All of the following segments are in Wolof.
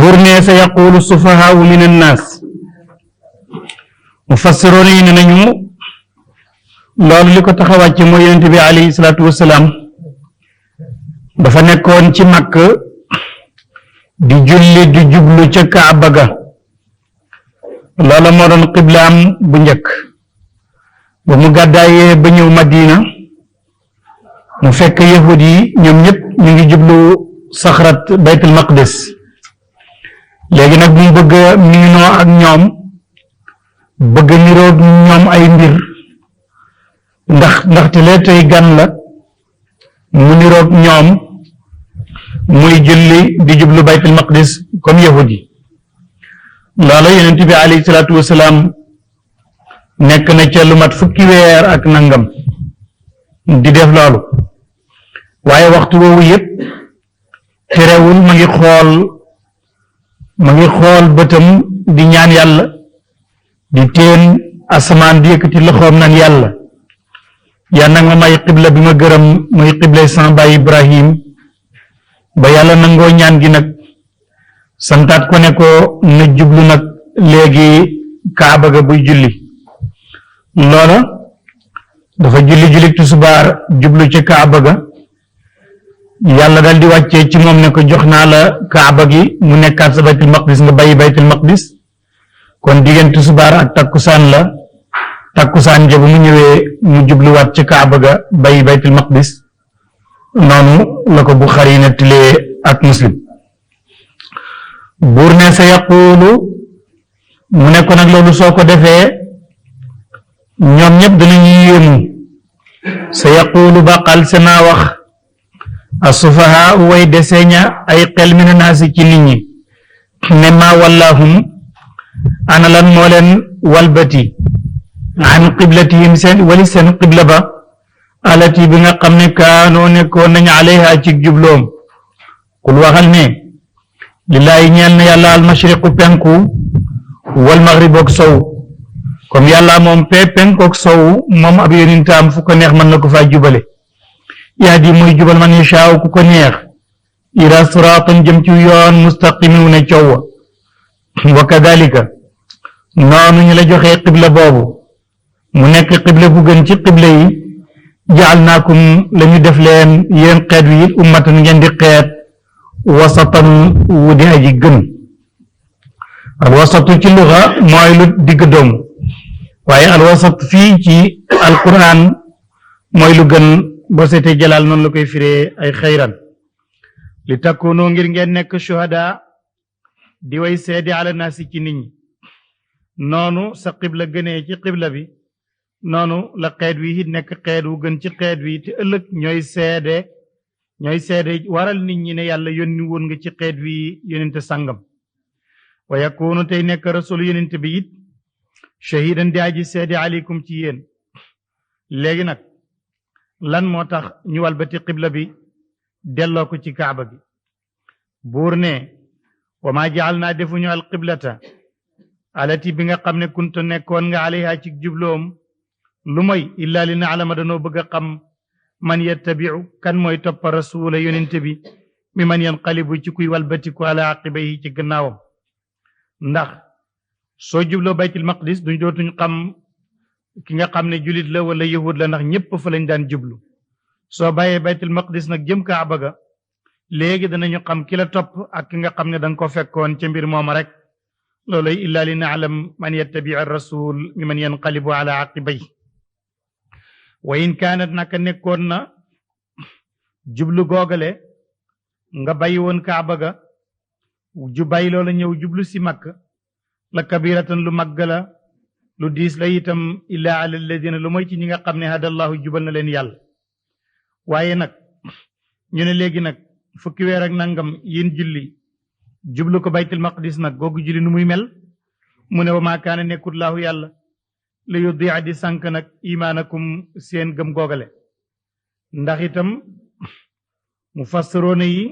برني سيقول السفهاء من الناس مفسرون نانيو لول ليكو تاخا واتي مو يونت بي عليه الصلاه والسلام دا فا نيكون ci Makka di julli di jublu ca Kaaba ga loola moo doon qiblaam bu njëkk ba mu gàddaayee ba ñëw Madina mu fekk yahud yi ñoom ñëpp ñu ngi jublu saxrat baytul maqdis léegi nag mu bëgg miinoo ak ñoom bëgg niroog ñoom ay mbir ndaxte lee tey gan la mu niroog ñoom muy julli di jublu baytul maqdis comme yahud yi loola yonent bi alayhi salaatu wasalaam nekk na ca lu mat fukki weer ak nangam di def loolu waaye waxtu woowu yëpp terewul ma ngi xool bëtam di ñaan yàlla di teen asamaan di yëkkati loxoom naan yàlla yaa nag ma may xibla bi ma gërëm muy xiblay sama baay Ibrahim ba yàlla nangoo ñaan gi nag santaat ko ne ko na jublu nag léegi Kaaba ga buy julli loola dafa julli tusubaar jublu ci Kaaba ga yàlla dal di wàccee ci moom ne ko jox naa la Kaaba gi mu nekkaat sa baytul maqdis nga bàyyi baytul maqdis kon diggante tusubaar ak takkusaan la takkusaan ja bu mu ñëwee mu jubluwaat ci Kaaba ga bàyyi baytul maqdis noonu la ko Buxaari nettalee ak Muslim buur ne sa yaquulu mu ne ko nag loolu soo ko defee ñoom ñëpp danañu yéemu sa yaquulu baqal senaa wax asufahaa way deseña ay xel mina naasi ci nit ñi ne maa wallaahum ana lan moo leen walbati an qiblatihim seen wali seen qibla ba alati bi nga xam ne kaanoo nekkoon nañu alayha ci jubloom kul waxal ne lillaahi ñeel na yàlla almashriqu penku wal maghribook sow comme yàlla moom penkook sow moom ab yonentam fu ko neex mën na ko faa jubale yahdi muy jubal man yashaaw ku ko neex ila siraatin jëm ci yoon mustaqimin wu ne coow wa kadalika noonu ñu la joxee qibla boobu mu nekk qibla bu gën ci qibla yi jaalnaakum la ñu def leen yéen xeet wi ummatan ngeen di xeet wasatan wu di aji gën al wasatu ci luxa mooy lu digg doomu waaye al wasat fii ci alquran mooy lu gën boo seetee jalaal noonu la koy firee ay xayran li takkoonoo ngir ngeen nekk shuhada di way seede ala naasi ci nit ñi noonu sa qibla gënee ci qibla bi noonu la xeet wi it nekk xeet wu gën ci xeet wi te ëllëg ñooy seede waral nit ñi ne yàlla yónni woon nga ci xeet wi yónente sàngam wa yakunu tey nekk rasul yónente bi it shahidan di aji seede aleykum ci yéen léegi nag lan moo tax ñu walbati qibla bi delloo ko ci kaaba gi buur ne wa maa jaal naa defuñu al qiblata alati bi nga xam ne kuntu nekkoon nga alayha ci jubloom lu mooy illaa li naalama danoo bëgg a xam man yattabiu kan mooy toppa rasula yonente bi mi man yanqalibu ci kuy walbatiku ala aqibayhi ci gannaawam ndax soo jubloo baytul maqdis duñ dootuñ xam ki nga xam ne julit la wala yahud la ndax ñëpp fa lañ daan jublu soo bàyyee baytul maqdis nag jëm kaaba ga léegi danañu xam ki la topp ak ki nga xam ne danga ko fekkoon ca mbir mooma rek loolay illaa li naalam man yattabiu rasul mi man yanqalibu ala aqibayhi wa in kaanat naka nekkoon na jublu googale nga bàyyi woon kaaba ga ju bàyyi loola ñëw jublu si makk la kabiratan lu màgg la lu diis la itam illaa ala alladina lu mooy ci ñi nga xam ne hadallahu jubal na leen yàlla waaye nag ñu ne léegi nag fukki weer ak nangam yéen julli jublu ko baytul maqdis nag googu julli nu muy mel mu ne wa maa kaana nekkut laahu yàlla li yudia di sànk nag imaanakum seen gëm googale ndax itam mufassiroona yi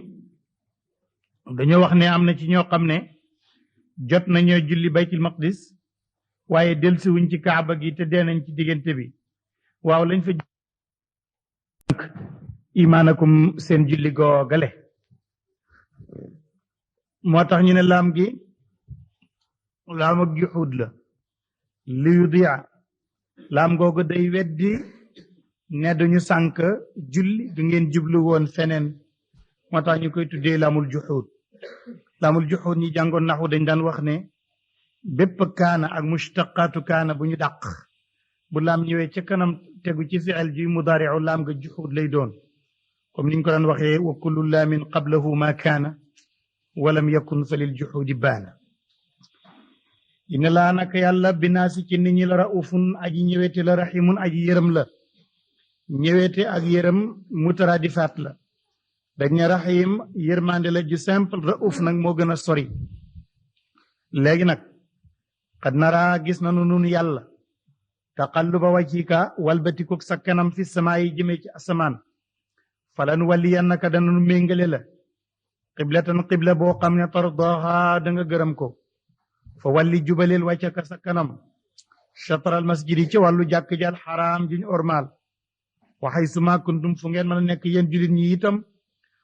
dañoo wax ne am na ci ñoo xam ne jot nañoo julli baytul maqdis waaye delsiwuñ ci kaaba gi te dee nañ ci diggante bi waaw lañ fa imaanakum seen julli googale moo tax ñu ne laam gi laam ak juxuud la li yudia laam googu day weddi ne duñu sànk julli du ngeen jublu woon feneen moo tax ñu koy tuddee laamul juxuud ñi jàngoon naxu dañ daan wax ne bépp kaana ak mushtaqaatu kaana bu ñu dàq bu laam ñëwee ca kanam tegu ci fi'il ji mudaari'u laam nga juxuud lay doon comme niñ ko daan waxee wa kullu laamin qablahu ma kaana walam yakun fa lil juxuudi baana inna laa naka yàlla binaasi ci nit ñi la raufun aji ñëweete la raximun aji yërëm la ñëweete ak yërëm mutaradifaat la dañ ne raxim yërmande la ju simple rauf nag moo gën a sori léegi nag xad naraa gis nanu nun yàlla taqalluba wajhika walbatikuk sa kanam fi samaa yi jëmee ci asamaan falan waliyannaka dananu méngale la qiblatan qibla boo xam ne tardaha da nga gërëm ko fa walli jubaleel wàccaka sa kanam chatral masjidi ci wàllu jàkk ji al xaraam juñ ormaal wa haysuma kuntum fu ngeen mën a nekk yéen julit ñi itam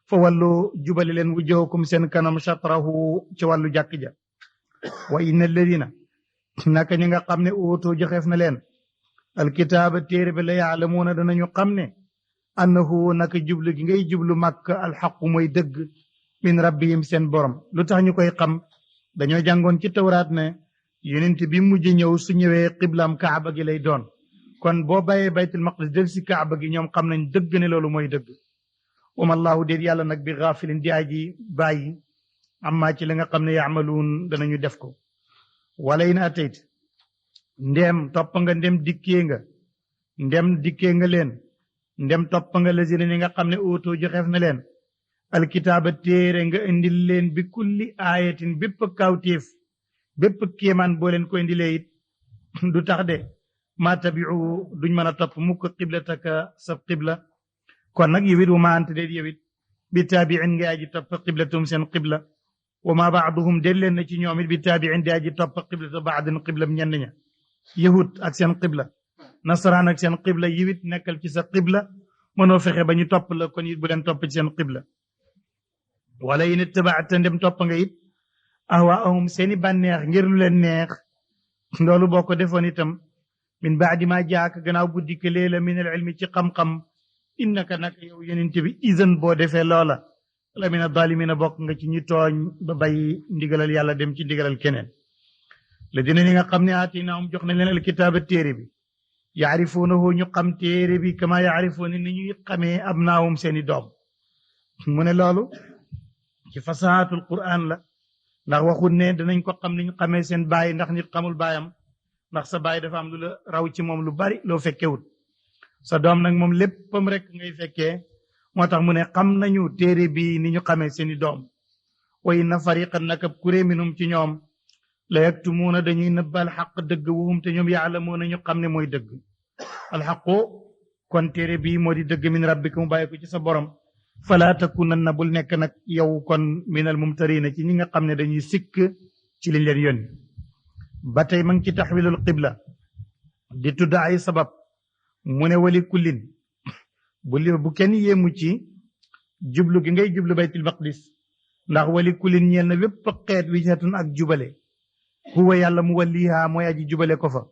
fa wàllu jubale leen wujjahukum seen kanam chatrahu ci wàllu jàkk ja wa inna alladina naka ñi nga xam ne ootoo joxeef na leen alkitaaba téere bi la yaalamuuna danañu xam ne annahu naka jublu gi ngay jublu màkk alxaqu mooy dëgg min rabbihim seen borom lu tax ñu koy xam dañoo jàngoon ci tawraat ne yonent bi mujj ñëw su ñëwee xiblaam kaaba gi lay doon kon boo bàyyee baytul maqdis del si kaaba gi ñoom xam nañ dëgg ne loolu mooy dëgg wama allahu déet yàlla nag bi gaafilin di aji bàyyi amma ci li nga xam ne yaamaluun danañu def ko wala in atayt ndem topp nga ndem dikkee nga leen ndem topp nga lazina ñi nga xam ne ootoo joxeef na leen alkitaaba téere nga indil leen bi kulli aayatin bépp kawtéef bépp kéemaan boo leen ko indilee it du tax de ma tabiu duñ mën a topp mukk qiblataka sa qibla kon nag yowit wu ma ante déet yowit bi taabiin nga aji topp qiblatum seen qibla wa ma baaduhum déet leen na ci ñoom it bi taabiin di aji topp qiblata baadin qiblam ñenn ña yahud ak seen qibla nasaraan ak seen qibla yiwit nekkal ci sa qibla mënoo fexe ba ñu topp la kon it bu leen topp ci seen qibla wala in ittabaata ndem topp nga it ahwaahum seeni bànneex ngir lu leen neex loolu boo ko defoon itam min baadi ma jaaka gannaaw bu dikkalee la min al ilmi ci xam-xam innaka nag yow yonent bi isan boo defee loola la min adaalimina bokk nga ci ñi tooñ ba bàyyi ndigalal yàlla dem ci ndigalal keneen la dina ni nga xam ne aatinaahum jox nañ leen alkitaaba téere bi yaarifuunahu ñu xam téere bi kama yaarifuuna ni ñuy xamee abnaahum seeni doom mu ne loolu ci fasaatul quran la ndax waxut ne danañ ko xam ni ñu xamee seen baay ndax nit xamul baayam ndax sa baay dafa am lu la raw ci moom lu bari loo fekkewut sa doom nag moom léppam rek ngay fekkee moo tax mu ne xam nañu téere bi ni ñu xamee seeni doom wa inna fariqan nag ab kuré minum ci ñoom la yaktumuuna dañuy nëbb alxaq dëgg wuhum te ñoom yaalamuuna ñu xam ne mooy dëgg alxaqu kon téere bi moo di dëgg min rabbika mu bàyyi ko ci sa borom fala takunanna bul nekk nag yow kon minal mumtarina ci ñi nga xam ne dañuy sikk ci liñ leen yónni ba tey ma ngi ci taxwilul qibla di tudd ay sabab mu ne wali kullin bu kenn yéemu ci jublu gi ngay jublu baytul maqdis ndax wali kullin ñeel na wépp xeet wijhatun ak jubale huwa yàlla mu walliha mooy aji jubale ko fa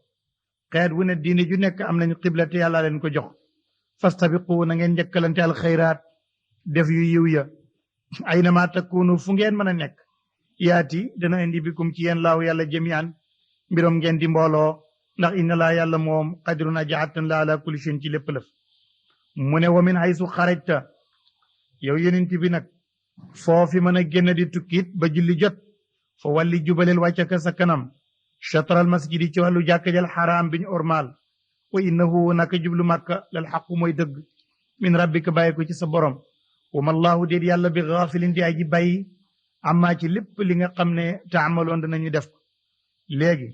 xeet wu ne diine ju nekk am nañu qibla te yàlla leen ko jox fastabiqu na ngeen njëkkalante alxayraat def yu yiw ya aynama takunu fu ngeen mën a nekk yaati dana indi bikum ci yéen laaw yàlla jamian mbirom ngeen di mbooloo ndax inna laa yàlla moom qadirun aji attan la ala kulli shay'in ci lépp lëf mu ne wa min haysu xarajta yow yonent bi nag foofi mën a génn di tukkit ba julli jot fa walli jubaleel wàccaka sa kanam chatral masjidi ci wàllu jàkkajal xaraam biñ ormaal wa innahu naka jublu màkka lal xaqu mooy dëgg min rabbika bàyyi ko ci sa borom wa mallahu déet yàlla bi gaafilin di aji bàyyi amma ci lépp li nga xam ne taamaloon danañu def ko léegi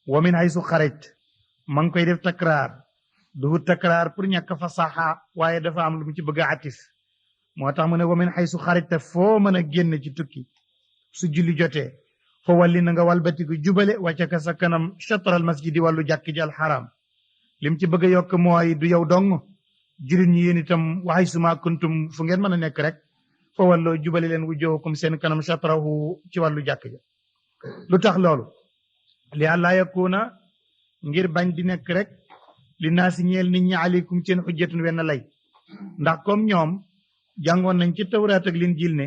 wa min haysu xarajt ma ngi koy def takraar du takraar pour ñàkk fasaxa waaye dafa am lu mu ci bëgg a atif moo tax mu ne wa min haysu xarajta foo mën a génn ci tukki su julli jotee fa walli na nga walbatiku jubale wàccaka sa kanam chatral masjidi wàllu jàkk ji alxaram lim ci bëgg a yokk mooy du yow dong jullit ñi yéen itam wa haysuma kuntum fu ngeen mën a nekk rek fa walloo jubali leen wujuhakum seen kanam shatrahu ci wàllu jàkk ja lu tax loolu li àllaa yakuna ngir bañ di nekk rek li naa si ñeel nit ñi aleykum seen xujjatun wenn lay ndax comme ñoom jàngoon nañ ci tawraat ak linjiil ne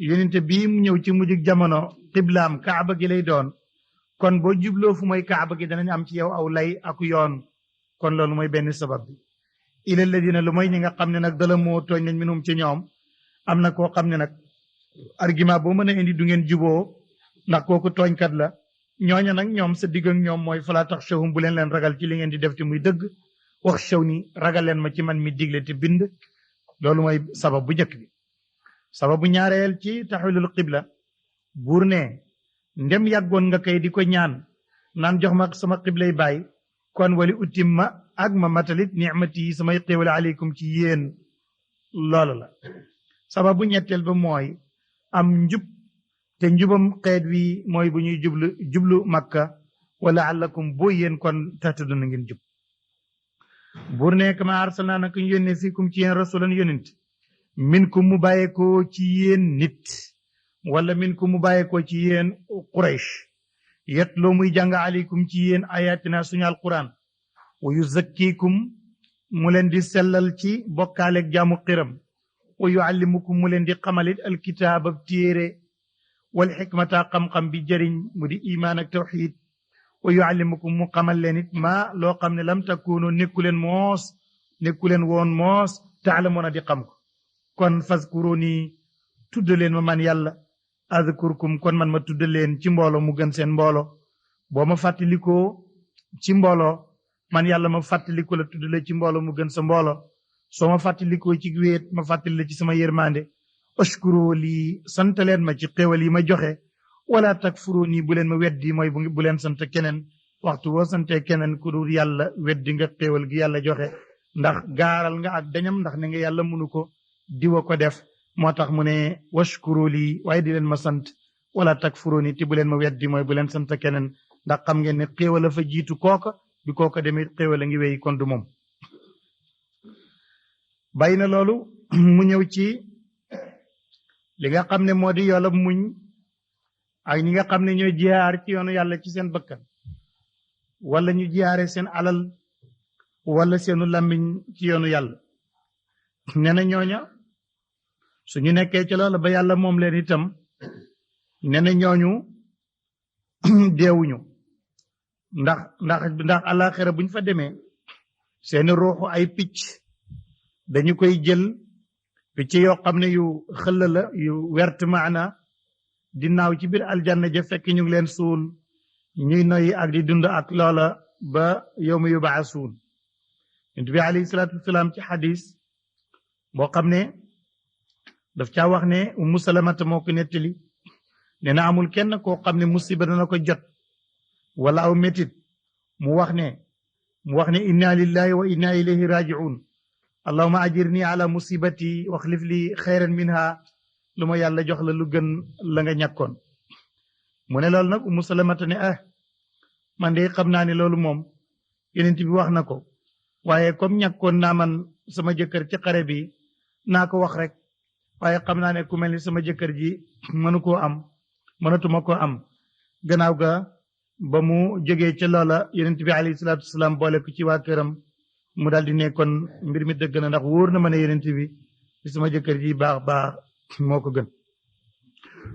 yonente bii mu ñëw ci mujjug jamono xiblaam kaaba gi lay doon kon boo jubloo fu mooy kaaba gi danañ am ci yow aw lay ak yoon kon loolu mooy benn sabab bi ila ladina lu mooy ñi nga xam ne nag dala moo tooñ nañ minum ci ñoom am na koo xam ne nag argument boo mën a indi du ngeen juboo ndax kooku tooñkat la ñooña nag ñoom sa digg ak ñoom mooy falaa tax shawhum bu leen ragal ci li ngeen di def te muy dëgg wax shaw ni ragal leen ma ci man mi digle te bind loolu mooy sabab bu njëkk bi sababu ñaareel ci taxwilul qibla buur ne ndem yàggoon nga kay di ko ñaan naan jox ma sama qiblay baay kon wali utimma ak ma matalit nicmati yi samay xéewale aleykum ci yéen loolu la sababu ñetteel ba mooy am njub te njubam xeet wi mooy bu ñuy jublu makka wala allakum boo yéen kon tahtaduna ngeen jub buur ne kama arsalnaa naka ñu yónnee fiikum ci yéen rasulan yónent minkum mu bàyyeekoo ci yéen nit wala minkum mu bàyyeekoo ci yéen quraysh yetloo muy jàng aleykum ci yéen ayatina suñu alquran wa yuzakkikum mu leen di sellal ci bokkaaleeg jaamu xiram wa yuallimukum mu leen di xamalit alkitaab ab téere wal xikmata xam-xam bi jëriñ mu di imaan ak tawxid wa yuallimukum mu xamal leen it maa loo xam ne lam takunu nekku leen woon moos taalamoon a di xam ko kon fazkuruni tudd leen ma man yàlla azkurkum kon man ma tudd leen ci mbooloo mu gën seen mbooloo boo ma fàttalikoo ci mbooloo man yàlla ma fàttaliku la tudd la ci mbooloo mu gën sa mbooloo soo ma fàttalikoo ci wéet ma fàttali la ci sama yërmande ashkuru lii sant leen ma ci xéewal yi ma joxe wala takfuruni bu leen ma weddi mooy bu leen sant keneen waxtu woo sante keneen ku dul yàlla weddi nga xéewal gi yàlla joxe ndax gaaral nga ak dañam ndax ne nga yàlla mënu ko diwa ko def moo tax mu ne washkuru lii waaye di leen ma sant wala takfuruni te bu leen ma weddi mooy bu leen sant keneen ndax xam ngeen ne xéewal a fa jiitu kooka bi kooka demee xéewal a ngi wéy kon du moom bàyyi na loolu mu ñëw ci li nga xam ne moo di yoolab muñ ak ñi nga xam ne ñooy jihaar ci yoonu yàlla ci seen bakkan wala ñu jihaare seen alal wala seenu làmmiñ ci yoonu yàlla nee na ñooña suñu nekkee ci loola ba yàlla moom leen itam nee na ñooñu deewuñu ndax alaxira buñ fa demee seeni ruuxu ay picc dañu koy jël picc yoo xam ne yu xëll la yu wert maana di naaw ci biir aljanna ja fekk ñu ngi leen suul ñuy noyyi ak di dund ak loola ba yawma yubaasuun yonent bi alayhi salaatu wasalaam ci xadis boo xam ne daf caa wax ne Ummu Salamata moo ko nettali nee na amul kenn koo xam ne musiba dana ko jot wala aw métit mu wax ne inna lillahi wa inna ilayhi raji'un allahuma ajirni ala musibati waxlif li xayran minha lu ma yàlla jox la lu gën la nga ñàkkoon mu ne loolu nag Ummu Salamata ne man de xam naa ne loolu moom yonent bi wax na ko waaye comme ñàkkoon naa man sama jëkkër ci xare bi naa ko wax rek waaye xam naa ne ku mel ni sama jëkkër ji mënatuma koo am gannaaw ga ba mu jógee ca loola yonent bi alayhi salaatu wasalaam boole ko ci waa këram mu daal di ne kon mbir mi dëgg na ndax wóor na ma ne yonent bi ci sama jëkkër ji baax moo ko gën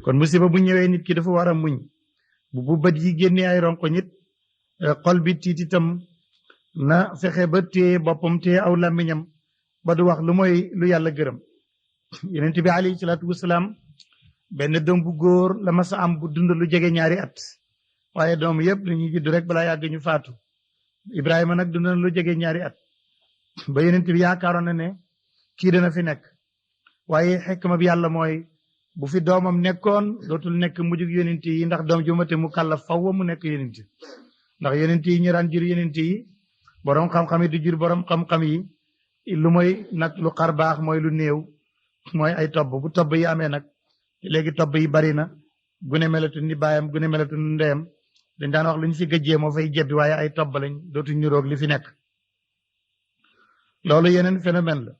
kon musiba bu ñëwee nit ki dafa war a muñ bu bët yi génnee ay ronko nit xol bi tiit itam na fexe ba téye boppam téye aw làmmiñam ba du wax lu mooy lu yàlla gërëm yonent bi alayhi salaatu wasalaam benn doom bu góor la masa am bu dund lu jege ñaari at waaye doom yëpp dañuy judd rek balaa yàgg ñu faatu Ibrahima nag dund na lu jege ñaari at ba yonent bi yaakaaroon na ne kii dana fi nekk waaye xikma bi yàlla mooy bu fi doomam nekkoon dootul nekk mujjug yonent yi ndax doom ju mate mu kàlla faw mu nekk yonent ndax yonent yi ñu daan jur yonent yi borom xam-xam yi du jur borom xam-xam yi lu mooy nag lu xar baax mooy lu néew mooy ay tobb bu tobb yi amee nag léegi tobb yi bari na gune melatu ni baayam gune melatu ni ndeyam dañ daan wax lu ñu fi gëjjee moo fay jebbi waaye ay tobb lañ dootuñ niroog li fi nekk loolu yeneen phénomène la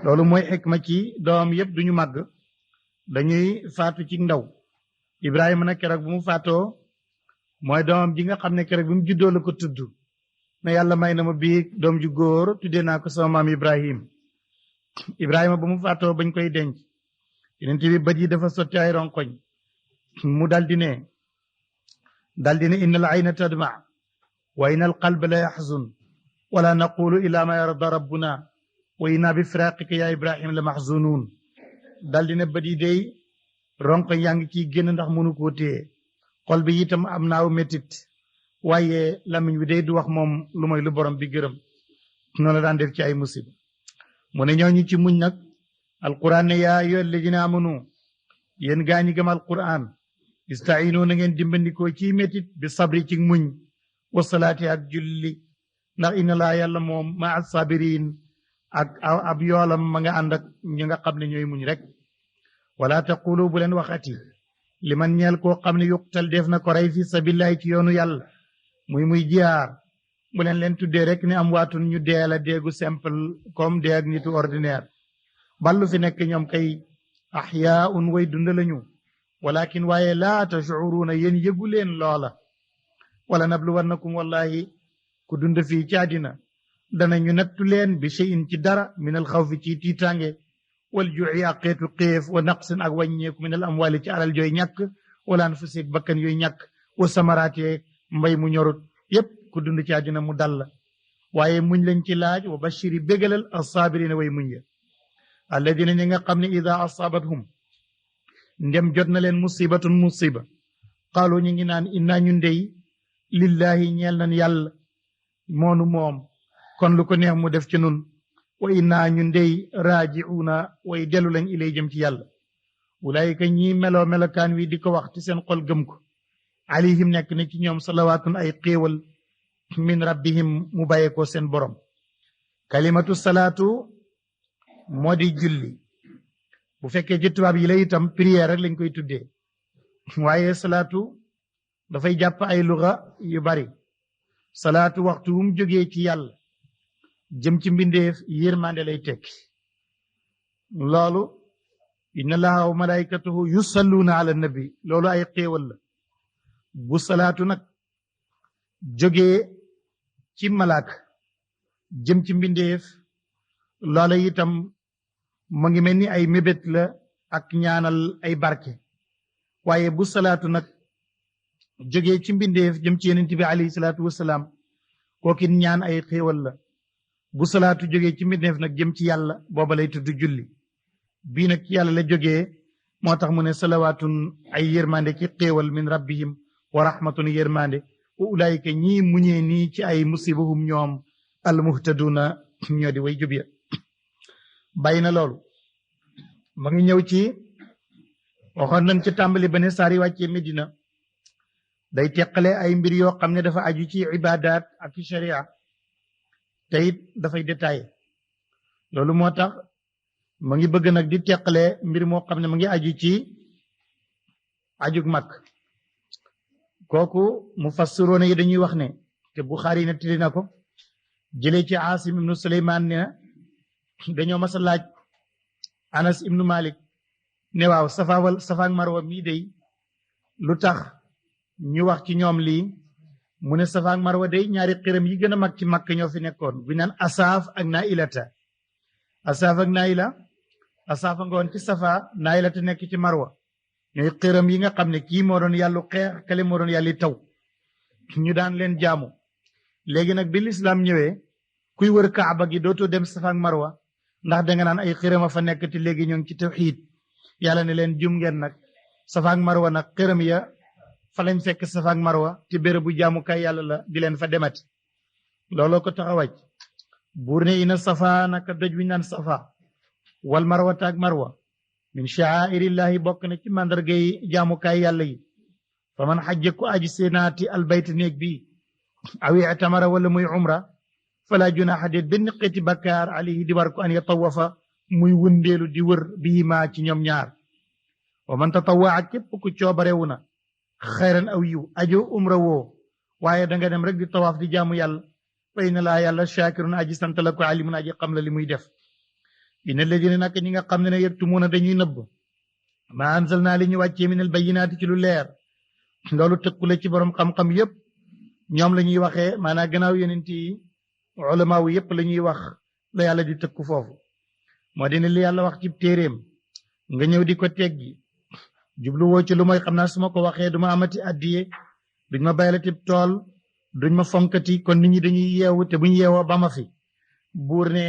loolu mooy xikma ci doom yëpp duñu màgg dañuy faatu ci ndaw Ibrahima nag keroog bu mu faatoo mooy doomam ji nga xam ne keroog bi mu juddoo la ko tudd ne yàlla may na ma bii doom ju góor tuddee naa ko sama maam Ibrahima ba mu faatoo bañ koy denc yeneen bi bët yi dafa sotti ay ronkoñ mu daldi ne inna al ayna tadma wa inna al qalba la yaxzun wala naqulu illa ma yarda rabbuna wa inna bi firaqika ya Ibrahim la maxzunuun daldi ne bët yi day ronkoñ yaa ngi ciy génn ndax mënu koo téye xol bi itam am naaw métit waaye lamiñ bi day du wax moom lu mooy lu borom bi gërëm noonu la daan def ci ay musiba mu ne ñooñu ci muñ nag alquran ne yaa ayyuha alladina amanu yéen gaa ñi gëm alquran istainu na ngeen dimbandikoo ci métit bi sabri ci muñ wa salaati ak julli ndax inna laa yàlla moom maa sabirin ak ab yoolam ma nga ànd ak ñi nga xam ne ñooy muñ rek wala taqulu bu leen waxati li man ñeel koo xam ne yuqtal def na ko rey fi sabilillahi ci yoonu yàlla muy jihaar bu leen tuddee rek ne am waatun ñu dee la déegu simple comme dee ak nitu ordinaire ballu fi nekk ñoom kay ahyaun way dund lañu walakin waaye laa tashuruuna yéen yëgu leen loola wala nabluwannakum wallahi ku dund fii ci àddina danañu nattu leen bi shay'in ci dara min al xawfi ci tiitange wal ju'i ak xeetu xiif wa naqsin ak wàññeeku min al amwali ci alal jooy ñàkk wala anfusiik bakkan yooyu ñàkk wa samaraate mbay mu ñorut yépp ku dund ci àddina mu dal la waaye muñ lañ ci laaj wa bashiri bégalal assaabirina way muñ ya alladina ñi nga xam ne ida asaabathum ndem jot na leen musibatun musiba qaalu ñu ngi naan inna ñu ndey lillahi ñeel nañ yàlla moonu moom kon lu ko neex mu def ci nun wa inna ñu ndey raaji'uuna way dellu lañ ilay jëm ci yàlla ulaayika ñi meloo melokaan wi di ko wax ci seen xol gëm ko alayhim nekk na ci ñoom salawaatun ay xéewal min rabbihim mu bàyyeekoo seen borom kalimatu salaatu moo di julli bu fekkee ci tubaab yi la itam prière rek lañ koy tuddee waaye salaatu dafay jàpp ay luga yu bari salaatu waxtu wu mu jógee ci yàlla jëm ci mbindeef yërmande lay tekki loolu inna allaha wa malaikatahu yusalluuna ala nabi loolu ay xéewal la bu salaatu nag jógee ci malaaka jëm ci mbindeef loola itam mu ngi mel ni ay mébét la ak ñaanal ay barke waaye bu salaatu nag jógee ci mbindeef jëm ci yonent bi alayhi salaatu wasalaam kookin ñaan ay xéewal la bu salaatu jógee ci mbindeef nag jëm ci yàlla booba lay tudd julli bii nag ci yàlla la jógee moo tax mu ne salawaatun ay yërmande ci xéewal min rabbihim wa rahmatun yërmande wa ulaayika ñii muñee nii ci ay musibahum ñoom almuhtaduna ñoo di way jub ya bàyyi na loolu ma ngi ñëw ci waxoon nañ ci tàmbali ba ne saari wàccee Medina day teqale ay mbir yoo xam ne dafa aju ci ibadat ak ci sharia te it dafay détaillé loolu moo tax ma ngi bëgg nag di teqale mbir moo xam ne ma ngi aju ci ajug mag kooku mufassiroona yi dañuy wax ne te Buxaari na tili na ko jëlee ci Asim ibnu Suleymaan ne dañoo mas a laaj Anas ibnu Malik ne waaw Safa ak Marwa mii day lu tax ñu wax ci ñoom lii mu ne Safa ak Marwa day ñaari xiram yi gën a mag ci Makk ñoo fi nekkoon bi naan Asaaf ak Nailata Asaaf ak Naila Asaaf nga woon ci Safa Nailata nekk ci Marwa ñooy xiram yi nga xam ne kii moo doon yàllu xeex kale moo doon yàlli taw ñu daan leen jaamu léegi nag bi lislaam ñëwee kuy wër Kaaba gi dootoo dem Safa ak Marwa ndax danga naan ay xiram a fa nekk te léegi ñoo ngi ci tawxiid yàlla ne leen jum ngeen nag Safa ak Marwa nag xiram ya fa lañ fekk Safa ak Marwa te bérébu jaamukaay yàlla la di leen fa demati looloo ko tax a wàcc buur ne ina Safa naka doj wi naan Safa wal Marwa ak Marwa min sha'airillahi bokk na ci màndargay jaamukaay yàlla yi fa man xajja ku aji seenaati albayt néeg bi aw i'tamara wala muy umra fala junaha déet benn xeeti bakkaar alayhi di war ko an yatawafa muy wëndeelu di wër bii maa ci ñoom ñaar wa man tatawaa képp ku coobarewu na xayran aw yiw ajo umra woo waaye danga dem rek di tawaaf di jaamu yàlla fa inna laa yàlla shaakirun aji sant la ko alimun aji xam la li muy def inna alladina nag ñi nga xam ne ne yaktumuuna dañuy nëbb ma anzalna li ñu wàccee minal bayyinaati ci lu leer loolu tëkku la ci borom xam-xam yépp ñoom la ñuy waxee maanaam gannaaw yonent yi ulamaaw yépp la ñuy wax la yàlla di tëkku foofu moo di ne li yàlla wax ci téeréem nga ñëw di ko teggi jublu woo ci lu mooy xam naa su ma ko waxee du ma amati addiye duñ ma baylati tool duñ ma fonkati kon nit ñi dañuy yeewu te buñ yeewoo ba ma fi buur ne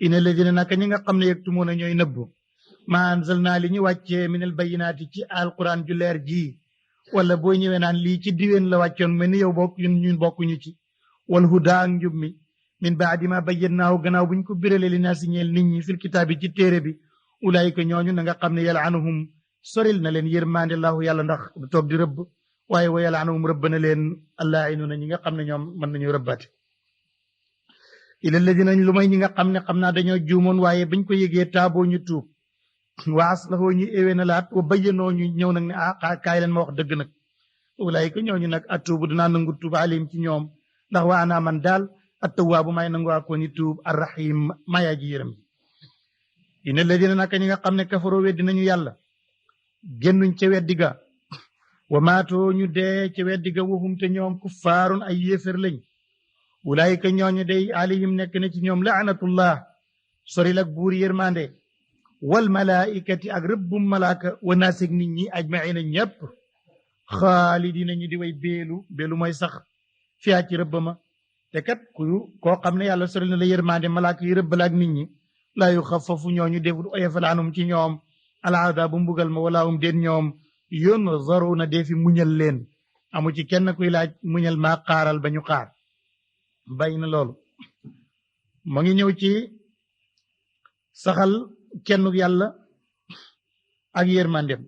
ina ladina naka ñi nga xam ne yaktumuna ñooy nëbbu ma anzalna li ñu wàccee minal bayyinaati ci alquran ju leer ji wala boo ñëwee naan lii ci diween la wàccoon mais ni yow bokk ñun bokkuñu ci wal huda ak njub mi min baadi ma bayyannaahu gannaaw buñ ko birale li naasi ñeel nit ñi fil kitaab bi ci téere bi ulaayika ñooñu na nga xam ne yalaanuhum soril na leen yërmande laahu yàlla ndax du toog di rëbb waaye wa yalaanuhum rëbb na leen allaa'inuuna ñi nga xam ne ñoom mën nañu rëbbaate ila ladina lu may ñi nga xam ne xam naa dañoo juumoon waaye bañ ko yëgee taaboo ñu tuub wa aslahoo ñu éwee na laat wa bayyanoo ñu ñëw nag ne kaay leen ma wax dëgg nag ulaayika ñooñu nag atuubu dinaa nangu tuub alim ci ñoom ndax wa ana man daal attawaabu may nangu ko ni tuub arrahim mayaa ji yërëm ina ladina naka ñi nga xam ne kafaroo weddi nañu yàlla génnuñ ca weddi ga wa maatoo ñu dee ca weddi ga waxum te ñoom kuffaarun ay yéefér lañ ulaayika ñooñu day alayhim nekk na ci ñoom laanatullah soril ak buur yërmande wal malaikati ak rëbbum malaaka wa naasig nit ñi ajmaina ñëpp xaalidina ñu di way beelu mooy sax fiyaa ci rëbbama te kat koo xam ne yàlla soril na la yërmande malaaka yi rëbbala ak nit ñi laa yu xafafu ñooñu deful oyofalaanum ci ñoom alaada bu mbugal ma wala den ñoom yoon zaruna defi muñal leen amu ci kenn kuy laaj muñal maa xaaral ba ñu xaar bàyyi na loolu mu ngi ñëw ci saxal kenn yàlla ak yërmandem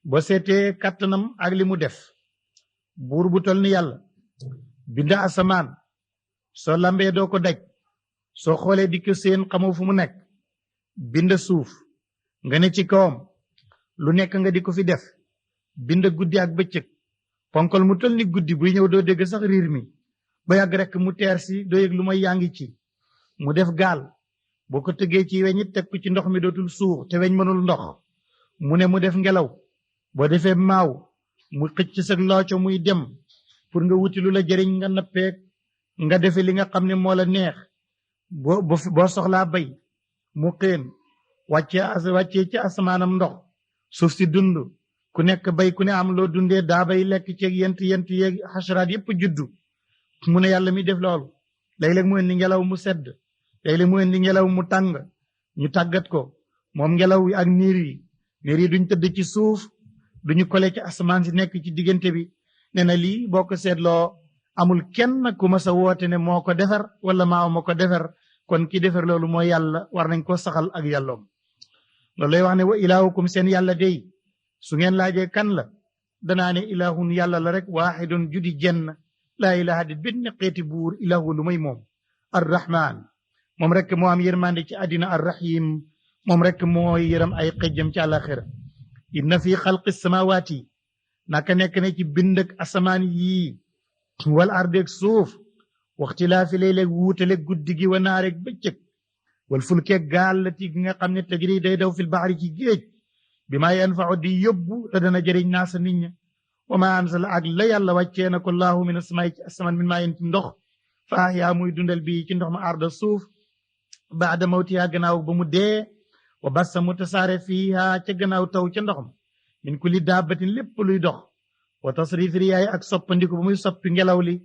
boo seetee kattanam ak li mu def buur bu tol ni yàlla binda asamaan soo lambee doo ko daj soo xoolee di ko seen xamoo fu mu nekk bind suuf nga ne ci kawam lu nekk nga di ko fi def bind guddi ak bëccëg ponkal mu tol ni guddi buy ñëw doo dégg sax riir mi ba yàgg rek mu teer si doo yëg lu may yaa ngi ci mu def gaal boo ko tëggee ci weñ it teg ko ci ndox mi dootul suux te weñ mënul ndox mu ne mu def ngelaw boo defee maaw mu xëcc sa looco muy dem pour nga wuti lu la jëriñ nga nappeek nga defe li nga xam ne moo la neex boo soxlaa bay mu xéen wàccee ci asamaanam ndox suuf si dund ku nekk bay ku ne am loo dundee daa bay lekk ceeg yent yeeg xasaraat yépp juddu mu ne yàlla mi def loolu léeg-léeg mu indi ngelaw mu sedd léeg-léeg mu indi ngelaw mu tàng ñu tàggat ko moom ngelaw yi ak niir yi duñ tëdd ci suuf duñu kole ci asamaan si nekk ci diggante bi nee na lii boo ko seetloo amul kenn ku ma sa woote ne moo ko defar wala maa ma ko defar kon ki defar loolu mooy yàlla war nañ ko saxal ak yàlloom loolu lay wax ne wa ilaahukum seen yàlla dey su ngeen laajee kan la danaa ne ilaahun yàlla la rek waaxidun judi jenn laa ilaha di benn xeeti buur ilaahu lu may moom arrahman moom rek moo am yërmande ci àddina arrahim moom rek mooy yërëm ay xejjam ci àlaxira inna fi xalqi samawaati naka nekk ne ci bind ak asamaan yii wal ardeeg suuf waxtilaafi léeg-léeg wuutaleeg guddi gi wa naareeg bëccëg wal fulkeeg gaal la ti gi nga xam ne tajri day daw fil baxri ci géej bi maa yanfau di yóbbu te dana jëriñ naasa nit ña wa ma ansala ak la yàlla wàccee na ko laahu min asamaay ci asamaan min maa yen ci ndox fa ahyaa muy dundal bii ci ndox ma arda suuf baada mawtiha gannaaw ba mu dee wa bassa mu tasaare fiiha ca gannaaw taw ca ndox ma min kulli daabatin lépp luy dox wa tasrifi riyaay ak soppandiku ba muy soppi ngelaw li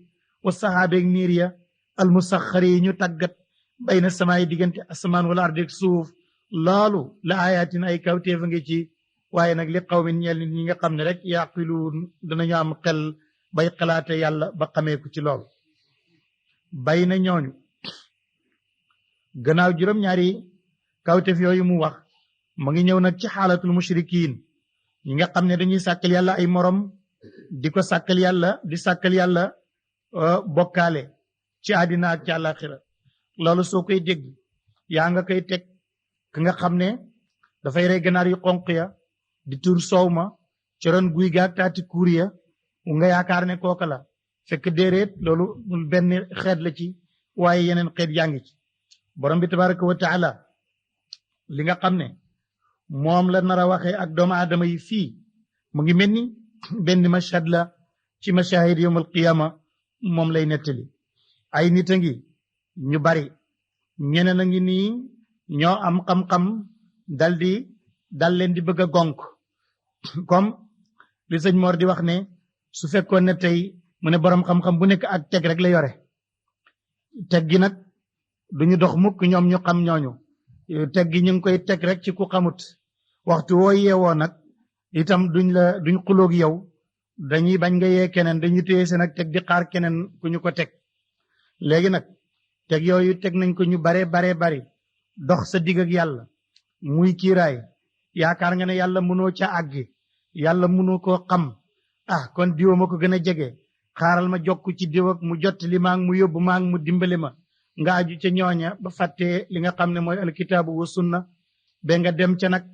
wa saxaabeeg niir ya almusaxari yi ñu tàggat bayna samaay diggante asamaan wala ardeeg suuf loolu la ayatin ay kawteefa ngi ci waaye nag li xaw min ñeel nit ñi nga xam ne rek yaqiluun danañu am xel bay xalaate yàlla ba xameeku ci lool bay na ñooñu gannaaw juróom-ñaari kawteef yooyu mu wax mu ngi ñëw nag ci xaalatul mushrikiin ñi nga xam ne dañuy sàkkal yàlla ay morom di ko sàkkal yàlla di sàkkal yàlla bokkaale ci àddina ak ci àllaaxira loolu soo koy dégg yaa nga koy teg ka nga xam ne dafay rey ganaar yu xonq ya di tur soow ma ci ron guy gaag taati kuur ya nga yaakaar ne kooka la fekk déeréet loolu benn xeet la ci waaye yeneen xeet yaa ngi ci borom bi tabaraka wa taala li nga xam ne moom la nar a waxee ak doomu aadama yi fii mu ngi mel ni benn mashhad la ci mashahid yawmal qiyama moom lay nettali ay nit a ngi ñu bari ñeneen a ngi nii ñoo am xam-xam dal leen di bëgg a gonk comme li sëñ Mor di wax ne su fekkoon ne tey mu ne boroom xam-xam bu nekk ak teg rek la yore teg gi nag duñu dox mukk ñoom ñu xam ñooñu teg gi ñu ngi koy teg rek ci ku xamut waxtu woo yeewoo nag itam duñ xuloog yow dañuy bañ nga yee keneen dañuy téye seen ak teg di xaar keneen ku ñu ko teg léegi nag teg yooyu teg nañ ko ñu bare bari dox sa digg ak yàlla muy kiiraay yaakaar nga ne yàlla mënoo ca àggi yàlla mënoo koo xam kon diwa ma ko gën a jege xaaral ma jokk ci diw ak mu jot li maag mu yóbbu maag mu dimbali ma nga aju ca ñooña ba fàttee li nga xam ne mooy alkitaabu wa sunna ba nga dem ca nag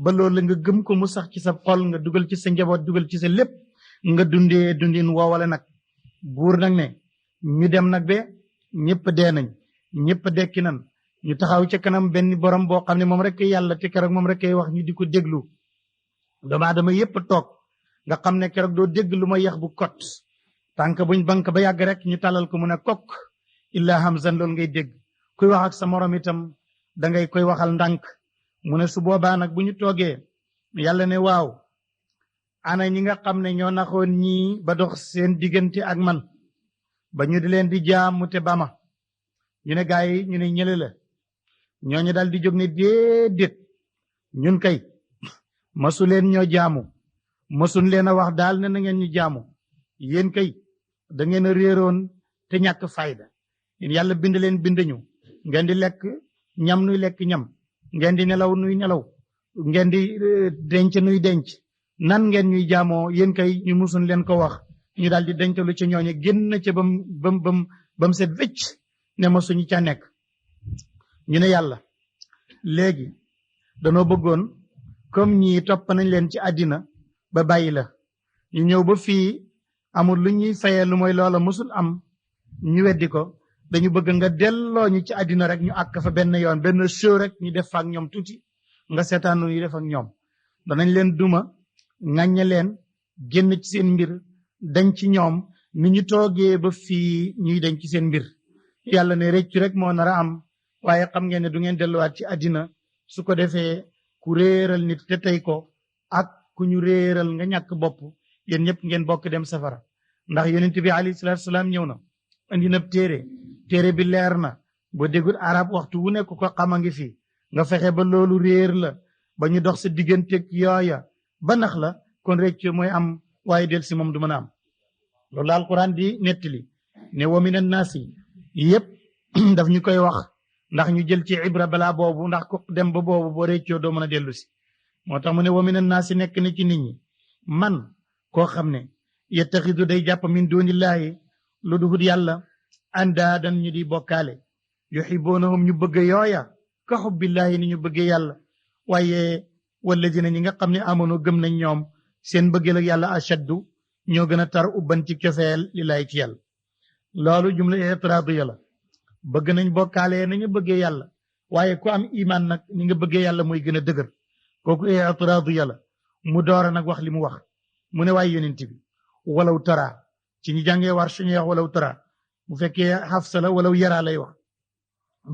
ba loolu nga gëm ko mu sax ci sa xol nga dugal ci sa njaboot dugal ci sa lépp nga dundee dundin woowale nag buur nag ne ñu dem nag ba ñëpp dee nañ ñëpp dekki nan ñu taxaw ca kanam benn borom boo xam ne moom rek yàlla te keroog moom rek wax ñu di ko déglu doomu aadama yëpp toog nga xam ne keroog doo dégg lu ma yax bu kot tànk buñ bank ba yàgg rek ñu talal ko mu ne kokk illa hamzan loolu ngay dégg kuy wax ak sa morom itam da ngay koy waxal ndànk mu ne su boobaa nag bu ñu toogee yàlla ne waaw ana ñi nga xam ne ñoo naxoon ñii ba dox seen diggante ak man ba ñu di leen di jaamu te bama ñu ne gaa yi ñu ne ñële la ñooñu daal di jóg ne déedéet ñun kay masu leen ñoo jaamu masun leen a wax daal ne na ngeen ñu jaamu yéen kay da ngeen a réeroon te ñàkk fayda yàlla bind leen bind ñu ngeen di lekk ñam nuy lekk ñam ngeen di nelaw nuy nelaw ngeen di denc nuy denc nan ngeen ñuy jaamoo yéen kay ñu musun leen ko wax ñu daal di dencalu ca ñooñu génn ca bam set wécc ne ma suñu ca nekk ñu ne yàlla léegi danoo bëggoon comme ñii topp nañ leen ci àddina ba bàyyi la ñu ñëw ba fii amul lu ñuy fayee lu mooy loola musul am ñu weddi ko dañu bëgg nga delloo ñu ci àddina rek ñu àkk fa benn yoon benn show rek ñu def fa ak ñoom tuuti nga seetaan ñu def ak ñoom danañ leen duma ŋàññe leen génn ci seen mbir dañ ci ñoom ni ñu toogee ba fii ñuy dañ ci seen mbir yàlla ne réccu rek moo nar a am waaye xam ngeen ne du ngeen delluwaat ci àddina su ko defee ku réeral nit te tey ko ak ku ñu réeral nga ñàkk bopp yéen ñëpp ngeen bokk dem safara ndax yonent bi alayhi salaatu salaam ñëw na andi na téere bi leer na boo déggul arab waxtu wu nekk ko xam a ngi fi nga fexe ba loolu réer la ba ñu dox sa digganteeg yooya ba nax la kon réccu mooy am waaye del si moom du mën a am loolu la alquran di nettali ne wa min annaasi yëpp daf ñu koy wax ndax ñu jël ci ibra balaa boobu ndax ko dem ba boobu boo réccoo doo mën a dellu si moo tax mu ne wa min annaasi nekk na ci nit ñi man koo xam ne yettaxidu day jàpp min dunillahi lu duhut yàlla andaadan ñu di bokkaale yuhibbunahum ñu bëgg yooya ka xubbillahi ni ñu bëggee yàlla waaye walladina ñi nga xam ne amanu gëm nañ ñoom seen bëggeel ak yàlla ashaddu ñoo gën a tar ubban ci cofeel lillahi ci yàlla loolu jumla itraadiya la bëgg nañ bokkaale nañu bëggee yàlla waaye ku am iman nag ni nga bëggee yàlla mooy gën a dëgër kooku itraadiya la mu doora nag wax li mu wax mu ne waaye yonent bi walaw tara ci ñi jàngee war suñuy wax walaw tara bu fekkee xafsa la walaw yaraa lay wax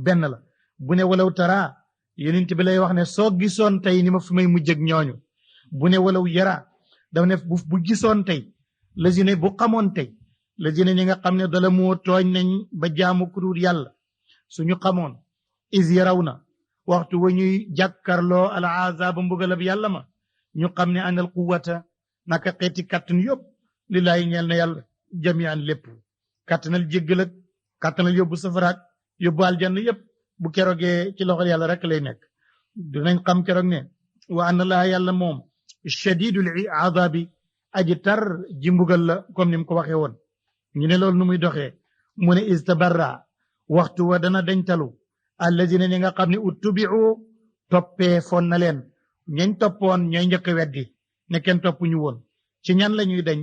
benn la bu ne walaw tara yonent bi lay wax ne soo gisoon tey ni ma fi may mujj ak ñooñu bu ne walaw yaraa dafa ne bu gisoon tey lazine bu xamoon tey lazine ñi nga xam ne dala moo tooñ nañ ba jaamu kudur yàlla suñu xamoon is yaraw na waxtu wa ñuy jàkkarloo al azaba mbugalab yàlla ma ñu xam ne anal quwata naka xeeti kàttan yëpp lillaahi ñeel na yàlla jamian lépp kàttanal jéggal ak kàttanal yóbbu safaraak yóbbu aljanna yëpp bu kerogee ci loxol yàlla rek lay nekk dinañ xam keroog ne wa anna laa yàlla moom shadidul azabi aji tar ji mbugal la comme ni mu ko waxee woon ñu ne loolu nu muy doxee mu ne istabarra waxtu wa dana dañtalu allazina ñi nga xam ne uttubiu toppee foon na leen ñañ toppoon ñooy njëkk weddi ne kenn topp ñu woon ci ñan la ñuy dañ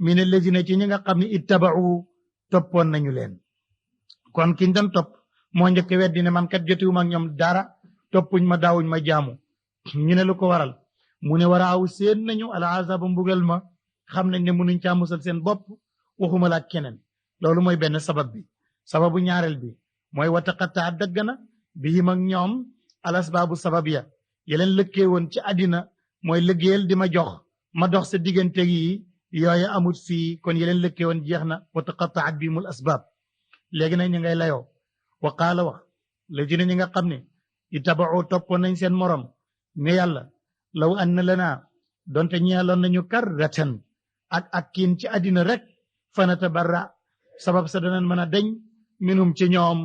min allazina ci ñi nga xam ne ittabau toppoon nañu leen kon kiñ doon topp moo njëkk weddi ne man kat jotiwuma ak ñoom dara toppuñ ma daawuñ ma jaamu ñu ne lu ko waral mu ne waraaw seen nañu al azaba mbugal ma xam nañ ne mënuñ caa musal seen bopp waxuma la ak keneen loolu mooy benn sabab bi sababu ñaareel bi mooy wataqataa dëgg na bihim ak ñoom al asbaabu sabab ya yeleen lëkkee woon ci àddina mooy liggéeyal di ma jox ma dox sa diggante yi yooyu amut fii kon yeleen lëkkee woon jeex na wataqataat bihimul asbaab léegi nag ñu ngay layoo wa qaala wax léegi ne ñi nga xam ne itabau toppoon nañ seen morom ne yàlla law an na lanaa donte ñeeloon nañu karratan ak kiin ci àddina rek fanatabarra sabab sa danañ mën a deñ minum ci ñoom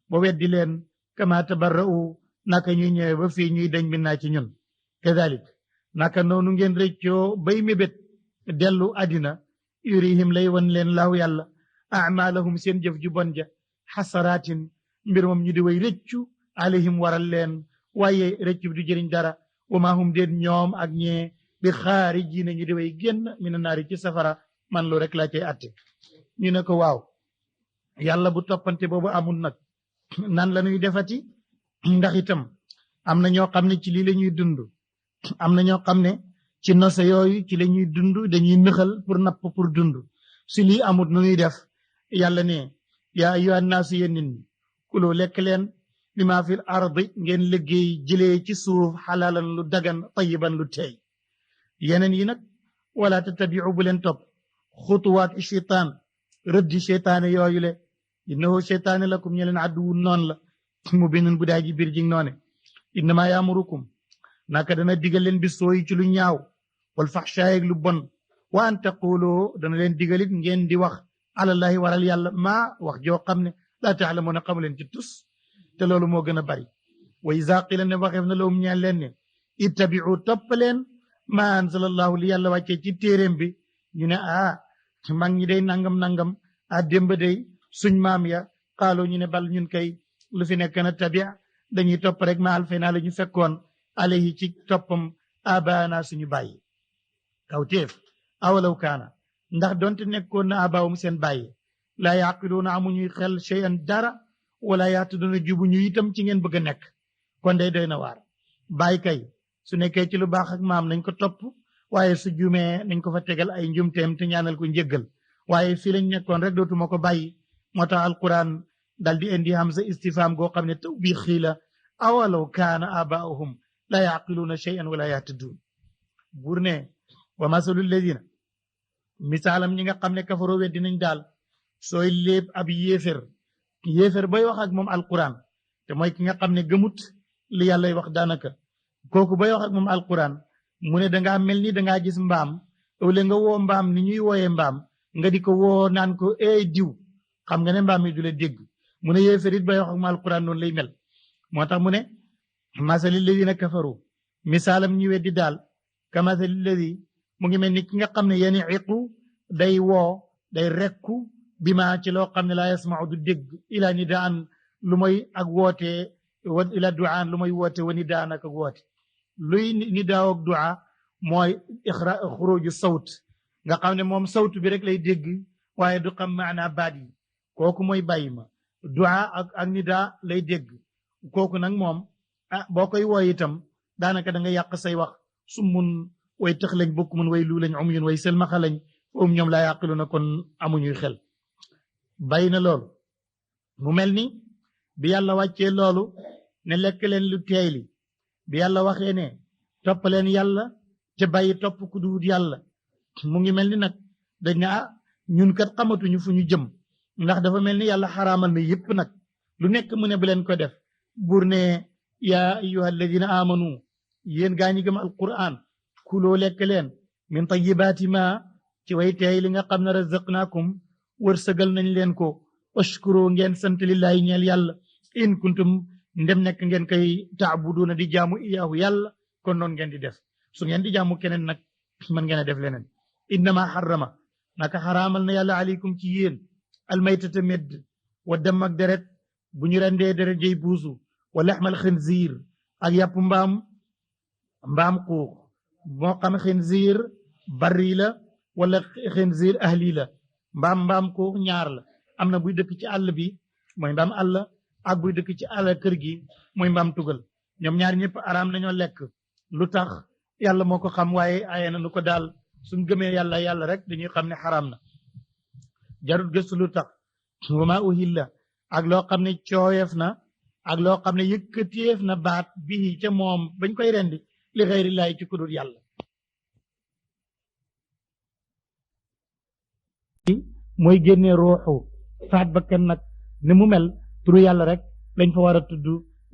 ba weddi leen kama tabarra'u naka ñuy ñëwee ba fii ñuy deñ min naa ci ñun kadalik naka noonu ngeen rëccoo bay mébét dellu àddina yurihim lay wan leen laaw yàlla amalahum seen jëf ju bon ja xasaraatin mbir moom ñu di way rëccu alayhim waral leen waaye rëccu bi du jëriñ dara wa maa hum déet ñoom ak ñee bi xaarijiina ñu di way génn mina naari ci safara man lu rek laa cay atte ñu ne ko waaw yàlla bu toppante boobu amul nag nan la ñuy defati ndax itam am na ñoo xam ne ci lii la ñuy dund am na ñoo xam ne ci nose yooyu ci la ñuy dund dañuy nëxal pour napp pour dund si lii amut nu ñuy def yàlla ne yaa ayyuhan naasu yéen nit ñi kuloo lekk leen bi maa fil ardi ngeen liggéey jëlee ci suuf xalaalan lu dagan tayiban lu teey yeneen yi nag wala tattabiu bu leen topp xutuwaat cheytaan rëddi cheytaane yooyu le innahu cheytaane lakum ñe leen adduwun noon la mu binun bu daay ji biir jig noone innama yaamurukum naka dana digal leen bi sooyi ci lu ñaaw wal faxshaay ak lu bon wa an taquloo dana leen digalit ngeen di wax alallahi waral yàlla maa wax joo xam ne laa taalamuuna xamu leen ci tus te loolu moo gën a bari wa iza qila ne waxeef na lawum ñeel leen ne ittabiu topp leen ma anzalallahu li yàlla wàccee ci téeréem bi ñu ne mag ñi day nangam démb day suñ maam ya xaaloo ñu ne bal ñun kay lu fi nekk na tabia dañuy topp rek ma alfayna la ñu fekkoon alayhi ci toppam abaana suñu bàyyi kaw téef awalaw kaana ndax donte nekkoon na abaawum seen bàyyi laa yaqiluuna amuñuy xel cheyan dara wala yaatuduna jubu ñu itam ci ngeen bëgg a nekk kon day doy na waar bàyyi kay su nekkee ci lu baax ak maam nañ ko topp waaye su jumee nañ ko fa tegal ay njumteem te ñaanal ko njëggal waaye fii lañ nekkoon rek dootuma ko bàyyi moo tax alquran dal di indi hamza istifham goo xam ne taw bii xii la awalaw kaana abaahum la yaqiluuna cheyan wala yaatudun buur ne wa masalu ladina misaalam ñi nga xam ne kafaroo weddi nañ daal sooy léeb ab yéefér bay wax ak moom alquran te mooy ki nga xam ne gëmut li yàllay wax daanaka kooku bay wax ak moom alquran mu ne dangaa mel ni dangaa gis mbaam ëwle nga woo mbaam ni ñuy wooyee mbaam nga di ko woo naan ko diw xam nga ne mbaam mi du la dégg mu ne yéefér it bay wax ak moom alquran noonu lay mel moo tax mu ne masali ladina kafaru misaalam ñi weddi daal ka masali ladi mu ngi mel ni ki nga xam ne yeni iqu day woo day rekku bi ma ci loo xam ne laa yasmau du dégg ila nidaan lu mooy ak woote wa ila duaan lu mooy woote wa nidaan ak woote luy nidaaw ak dua mooy xuruju sawt nga xam ne moom sawtu bi rek lay dégg waaye du xam maanaa baat yi kooku mooy bàyyi ma dua ak nidaa lay dégg kooku nag moom boo koy wooy itam daanaka da nga yàq say wax su mun way tëx lañ bokk mun way lu lañ umyun way selmaxa lañ ñoom laa yàqilu na kon amuñuy xel bàyyi na loolu mu mel ni bi yàlla wàccee loolu ne lekk leen lu teey li bi yàlla waxee ne topp leen yàlla te bàyyi topp ku duwut yàlla mu ngi mel ni nag dañ ne ñun kat xamatuñu fu ñu jëm ndax dafa mel ni yàlla xaraamal na yépp nag lu nekk mu ne bu leen ko def buur ne yaa ayyuha alladina amanu yéen gaa ñi gëm alquran kuloo lekk leen min tayibaati ma ci way teey li nga xam ne razaqnaakum wërsëgal nañ leen ko washkuru ngeen sant lillahi ñeel yàlla in kuntum ndem nekk ngeen koy taabuduuna di jaamu iyaahu yàlla kon noonu ngeen di def su ngeen di jaamu keneen nag mën ngeen a def leneen innama xarama naka xaraamal na yàlla aleykum ci yéen almaytata medd wa dem ak deret bu ñu rendee deret jëy buusu wa laxmal xinziir ak yàpp mbaam xuux moo xam xinziir bari la wala xinziir ahli la mbaam xuux ñaar la am na buy dëkk ci àll bi mooy mbaam àll ak buy dëkk ci àll kër gi mooy mbaam tugal ñoom ñaar ñëpp araam nañoo lekk lu tax yàlla moo ko xam waaye aye na nu ko daal suñ gëmee yàlla rek dañuy xam ne xaraam na jarut gëstu lu tax wa ma uhilla ak loo xam ne cooyeef na ak loo xam ne yëkkateef na baat bii ca moom bañ koy rendi li xeyrillaahi ci kudul yàlla mooy génne ruuxu faat bakkan nag ni mu mel turu yàlla rek lañ fa war a tudd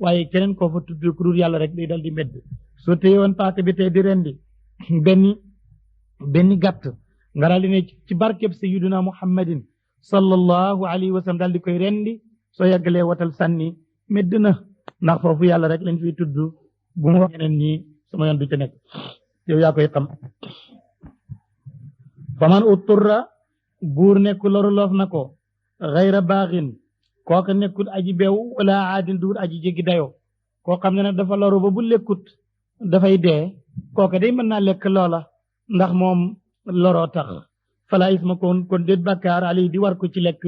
waaye keneen koo fa tudd kudul yàlla rek day dal di medd soo téye woon paaka bi tey di rendi benn gàtt nga daal di ne ci barkeb sayyiduna muhammadin sallallahu alayhi wa sallam daal di koy rendi soo yàggalee watal sànni medd na ndax foofu yàlla rek lañ fiy tudd bu ma wax ñeneen ñi sama yoon du ca nekk yow yaa koy xam faman utturra buur nekku loru loof na ko xayra baaxin kooka nekkut aji beew wala aadin duur aji jéggi dayoo koo xam ne nag dafa loru ba bu lekkut dafay dee kooka day mën naa lekk loola ndax moom loroo tax fala isma kon déet bàkkaar ali di war ko ci lekk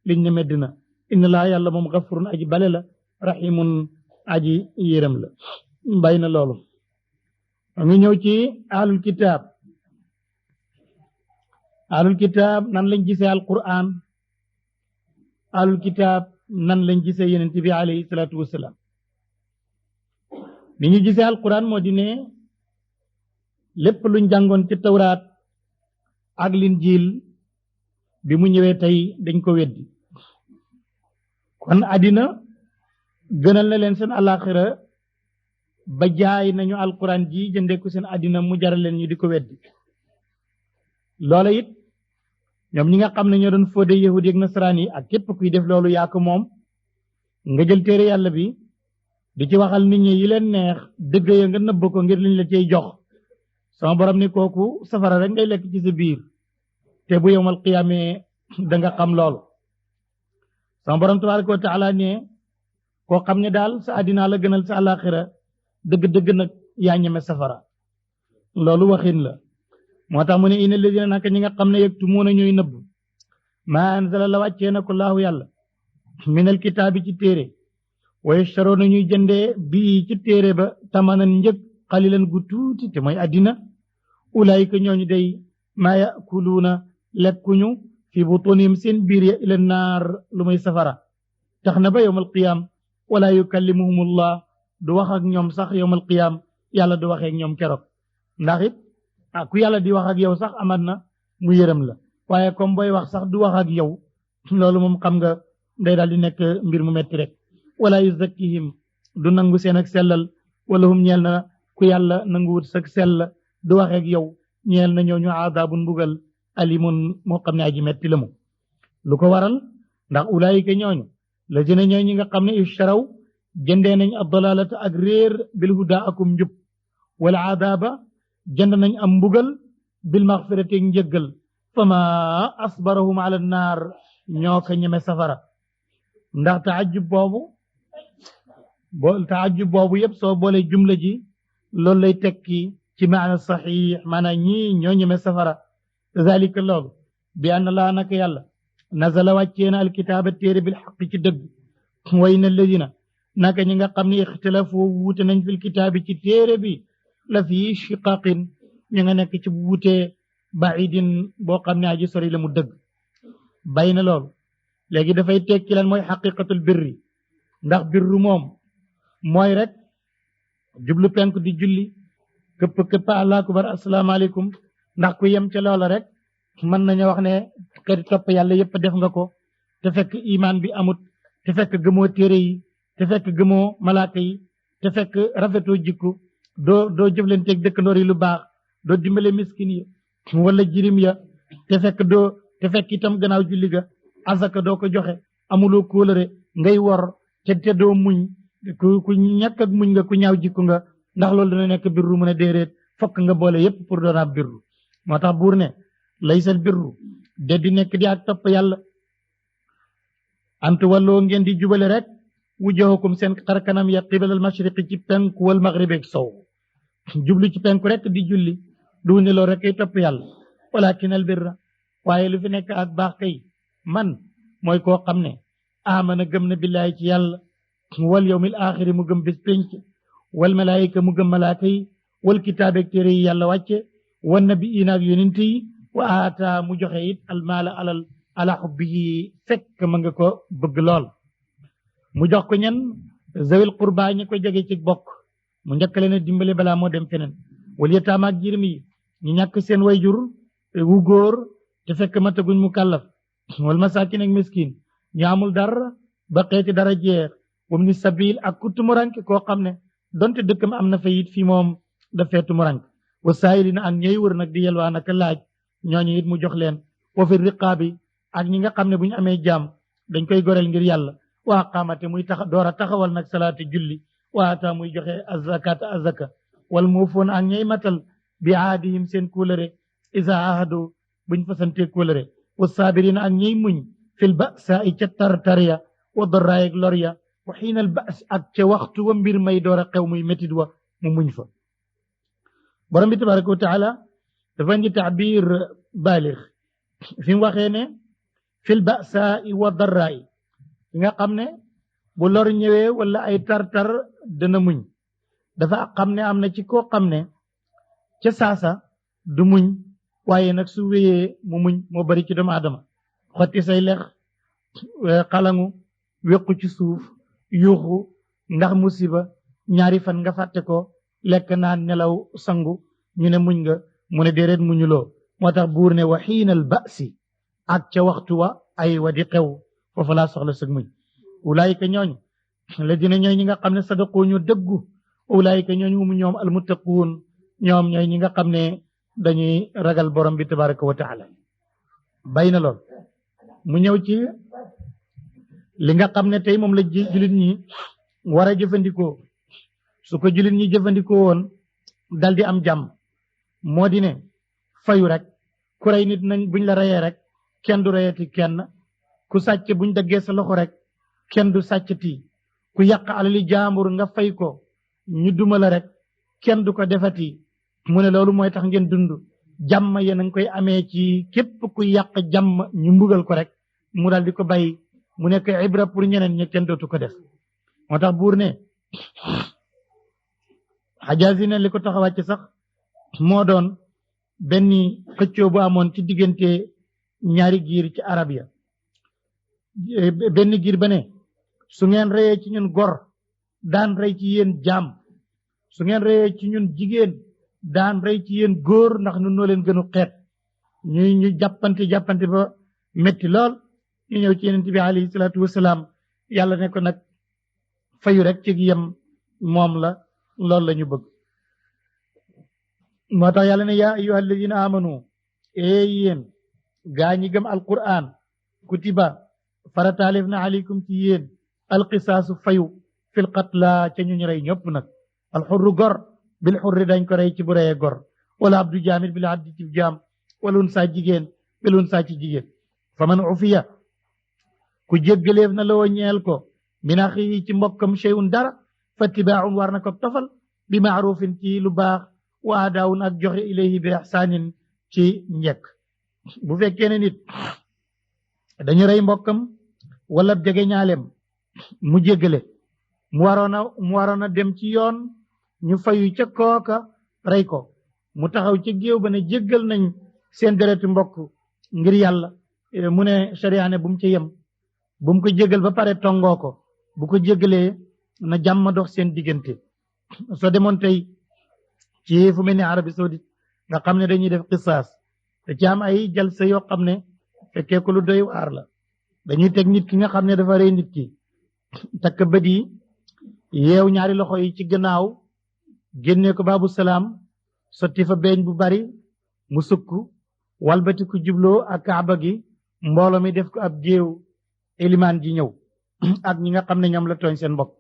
liñ ne medd na inna laa yàlla moom xafurun aji bale la rahimun aji yéram la bàyyi na loolu ngi ñëw ci ahlul kitaab nan lañ gisee alquran ahlul kitaab nan lañ gisee yonent bi alayhi salaatu wasalaam ni ñu gisee alquran moo di ne lépp luñ jàngoon ci tawraat ak linjiil bi mu ñëwee tey dañ ko weddi kon àddina gënal na leen seen alaxira ba jaay nañu alquran ji jëndee ko seen àddina mu jaral leen ñu di ko weddi loola it ñoom ñi nga xam ne ñoo doon fóode yahudi ak nasaraan yi ak képp kuy def loolu yaa ko moom nga jël téere yàlla bi di ci waxal nit ñi yi leen neex dëgg ya nga nëbb ko ngir liñ la cay jox sama borom ni kooku safara rek ngay lekk ci sa biir te bu yowmal qiyaamee da nga xam loolu sama borom tabaraka wa taala ne koo xam ne daal sa àddina la gënal sa àlaxira dëgg-dëgg nag yaa ñeme safara loolu waxin la moo tax mu ne inna alladina naka ñi nga xam ne yaktumuuna ñooy nëbb maa anzala la wàccee na ko laahu yàlla minal kitaabi ci téere wa yashtaroona ñuy jëndee bii ci téere ba tamanan njëg xalilan gu tuuti te mooy àddina ulaayika ñooñu day maa yakuluuna lekkuñu fi butunihim seen biir ya ila naar lu may safara tax na ba yowmal qiyaam wala yukallimuhumullah du wax ak ñoom sax yowmal qiyaam yàlla du waxee ak ñoom keroog ndax it ku yàlla di wax ak yow sax amat na mu yërëm la waaye comme booy wax sax du wax ak yow loolu moom xam nga day daal di nekk mbir mu metti rek wala yuzakkihim du nangu seen ak sellal wala hum ñeel na ku yàlla nanguwut sak sell du wax ak yow ñeel na ñooñu aadaabun mbugal alimun moo xam ne aji metti la mu lu ko waral ndax ulaayika ñooñu la jëne ñooy ñi nga xam ne ishtaraw jëndee nañ ab dalalata ak réer bil huda akum njub wala aadaaba jënd nañ am mbugal bil maxfirati njëggal fama asbarahum ala naar ñoo ko ñeme safara ndax taajub boobu yëpp soo boole jumla ji loolu lay tekki ci maana saxiix maanaam ñii ñoo ñeme safara zalika loolu bi anna laa naka yàlla nazala wàccee na alkitaaba téere bil xaq ci dëgg wa inna alladina naka ñi nga xam ne ixtilafu wuute nañ fil kitaabi ci téere bi la fi shiqaqin ñu nga nekk ci wuute baidin boo xam ne aji sori la mu dëgg bay na loolu léegi dafay tekki lan mooy xaqiqatul birri ndax birru moom mooy rek jublu penk di julli këpp allah akbar asalaamaaleykum ndax ku yem ca loola rek mën nañu wax ne xeeti topp yàlla yëpp def nga ko te fekk imaan bi amut te fekk gëmoo téere yi te fekk gëmoo malaaka yi te fekk rafetoo jikku doo jëflanteeg dëkkandoor yi lu baax doo dimbale miskin yi wala jirim ya te fekk itam gannaaw julli ga asaka doo ko joxe amuloo kóolëre ngay wor te doo muñ ku ñàkk ak muñ nga ku ñaaw jikku nga ndax loolu dana nekk birru mu ne déeréet fokk nga boole yépp pour doon ab birru moo tax buur ne laysal birru de di nekk di ak topp yàlla antu walloo ngeen di jubale rek wujuhakum seen xarkanam ya qibalal mashriqi ci penku wal maghribi ak sow jublu ci penku rek di julli du ne loolu rek ay topp yàlla walakin al birra waaye lu fi nekk ak baax kay man mooy koo xam ne amana gëm na billaahi ci yàlla wal yawmil axiri mu gëm bis penc wal malaayika mu gëm malaaka yi wal kitaabe ak téere yi yàlla wàcce wan nabiyiina ak yonent yi wa aata mu joxe it almaala alal ala xubbihi fekk ma nga ko bëgg lool mu jox ko ñen zawil qurba ñi ko jege ci bokk mu njëkk leen a dimbale balaa moo dem feneen wal yataama ak jirim yi ñu ñàkk seen wayjur wu góor te fekk mataguñ mu kàllaf wal masaakin ak miskin ñu amul dara ba xeeti dara jeex wam ni sabil ak ku tumuranke koo xam ne donte dëkkam am na fa it fii moom dafee tumuranke wa saayilina ak ñooy wër nag di yelwaan ak laaj ñooñu it mu jox leen wa fi riqaabi ak ñi nga xam ne bu ñu amee jaam dañ koy goreel ngir yàlla waa qaamate muy door a taxawal nag salaati julli waata muy joxe azakata azaka wal muufoon ak ñay matal bi aadihim seen kóolëre isa ahadu buñ fasante kóolëre wa saabirina ak ñay muñ fil ba'sa i ca tartariya wa darraay ak lor ya wa xiinal ba's ak ca waxtu wa mbir may door a xew muy métit wa mu muñ fa borom bi tabaraka wa taala dafa indi taabir baalix fi mu waxee ne fil ba'sa i wa darraay ki nga xam ne bu lor ñëwee wala ay tartar dana muñ dafa xam ne am na ci koo xam ne ca saasa du muñ waaye nag su wéyee mu muñ moo bari ci doomu aadama xotti say lex xalangu wéqu ci suuf yuuxu ndax musiba ñaari fan nga fàtte ko lekk naan nelaw sangu ñu ne muñ nga mu ne déedéet muñuloo moo tax buur ne wa xiinal ba'si ak ca waxtu wa ay wa di xew foofu laa soxla sëg muñ ulaayika ñooñ la dina ñooy ñi nga xam ne sadaqoo ñu dëggu ulaayika ñooñ mu ñoom almuttaquun ñoom ñooy ñi nga xam ne dañuy ragal borom bi tabaraka wa taala bay na lool mu ñëw ci li nga xam ne tey moom la julit ñi war a jëfandikoo su ko julit ñi jëfandikoo woon dal di am jàmm moo di ne fayu rek ku rey nit nañ buñ la reyee rek kenn du reyati kenn ku sàcc buñ daggee sa loxo rek kenn du sàccati ku yàq alali jaambur nga fay ko ñu duma la rek kenn du ko defati mu ne loolu mooy tax ngeen dund jàmm yéen a ngi koy amee ci képp ku yàq jàmm ñu mbugal ko rek mu dal di ko bàyyi mu nekk ibra pour ñeneen ñi kenn dootu ko def moo tax buur ne xajaasi ne li ko tax a wàcc sax moo doon benn xëccoo bu amoon ci diggante ñaari giir ci arab ya benn giir ba ne su ngeen reyee ci ñun gor daan rey ci yéen jaam su ngeen reyee ci ñun jigéen daan rey ci yéen góor ndax nun noo leen gënu xeet ñu jàppante ba metti lool ñu ñëw ci yeneen bi alayhi salaatu wasalaam yàlla ne ko nag fayu rek ci yem moom la loolu la ñu bëgg moo tax yàlla ne yaa ayyuha alladina amanu yéen gaa ñi gëm alquran kutiba farataalif na alaykum ci yéen alqisaasu fayu fil qatla ca ñu rey ñëpp nag alxurru gor bil xurri dañ ko rey ci bu reyee gor wala abdu jaamit bil abdi ci jaam wala unsaa jigéen bil unsaa ci jigéen fa man ufiya ku jéggaleef na la woo ñeel ko min axihi ci mbokkam shay'un dara fa tibaaun war na ko tofal bi maarufin ci lu baax wa adaawun ak joxe ilayhi bi ihsaanin ci njekk bu fekkee ne nit dañu rey mbokkam wala jege ñaaleem mu jéggale mu waroon a dem ci yoon ñu fayu ca kooka rey ko mu taxaw ca géew ba ne jéggal nañ seen deretu mbokk ngir yàlla mu ne sharia ne bu mu ci yem bu mu ko jéggal ba pare tongoo ko bu ko jéggalee na jàmm dox seen diggante soo demoon tey ci fu mel ni Arabie Saoudite nga xam ne dañuy def qisaas te ci am ay jalsa yoo xam ne fekkee ko lu doy waar la dañuy teg nit ki nga xam ne dafa rey nit ki takk bët yi yeew ñaari loxo yi ci gannaaw génnee ko baabu salaam sotti fa beeñ bu bari mu sukk walbati ku jubloo ak kaaba gi mbooloo mi def ko ab géew elimaan ji ñëw ak ñi nga xam ne ñoom la tooñ seen mbokk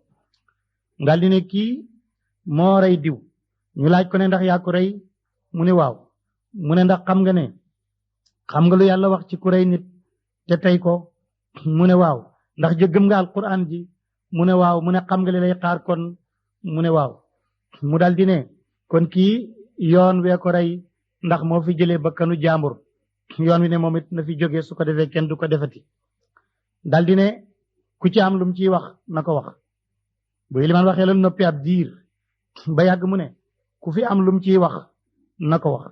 ngal di ne kii moo rey diw ñu laaj ko ne ndax yaa ko rey mu ne waaw mu ne ndax xam nga lu yàlla wax ci ku rey nit te tey ko mu ne waaw ndax jëggëm nga alquran ji mu ne waaw mu ne xam nga li lay xaar kon mu ne waaw mu dal di ne kon kii yoon wee ko rey ndax moo fi jëlee bakkanu jaambur yoon wi ne moom it na fi jógee su ko defee kenn du ko defati dal di ne ku ci am lu mu ciy wax na ko wax bu ilimaan waxee la noppi ab diir ba yàgg mu ne ku fi am lum ciy wax na ko wax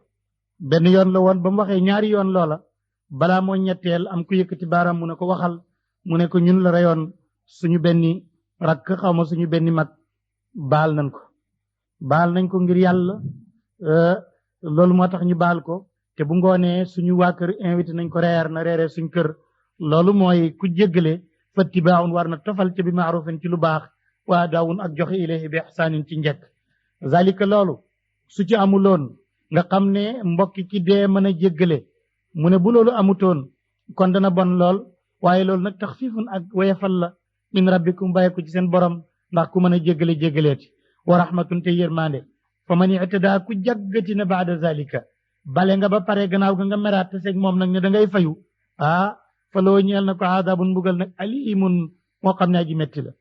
benn yoon la woon ba mu waxee ñaari yoon loola balaa moo ñetteel am ku yëkkati baaraam mu ne ko waxal mu ne ko ñun la reyoon suñu benni rakk xaw ma suñu benni mag baal nañ ko ngir yàlla loolu moo tax ñu baal ko te bu ngoonee suñu waa kër invité nañ ko reer na reeree suñ kër loolu mooy ku jéggale fattibaawun war na tofal ca bi maarufin ci lu baax waa daawun ak joxe ilayhi bi ihsaanin ci njëkk zalika loolu su ci amuloon nga xam ne mbokki ki dee mën a jéggale mu ne bu loolu amutoon kon dana bon lool waaye loolu nag taxfiifun ak wayefal la min rabbikum bàyyi ko ci seen borom ndax ku mën a jéggale jéggaleeti wa rahmatun te yërmande fa man ictadaa ku jaggati na baada zalika bale nga ba pare gannaaw ga nga meraat te seeg moom nag ne da ngay fayu fa loo ñeel na ko aadaabun mbugal nag alimun moo xam ne aji metti la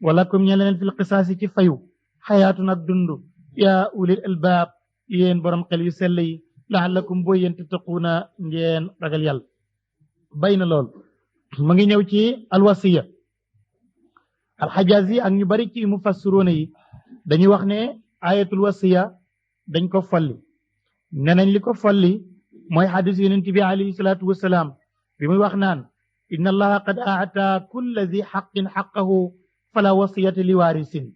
wala kum ñeel leen fil qisaasi ci fayu xayaatun ak dund yaa ulil albaab yéen borom xel yu sell yi laallakum boo yéen tattaquuna ngeen ragal yàlla bay na lool ma ngi ñëw ci alwasiya alxajazi ak ñu bari ci mufassiroona yi dañuy wax ne ayatul wasiya dañ ko folli ne nañ li ko folli mooy xadis yonent bi alayhi salaatu wasalaam bi muy wax naan inna allaha qad aata kulla di xaqin xaqahu fala wasiyata li waarisin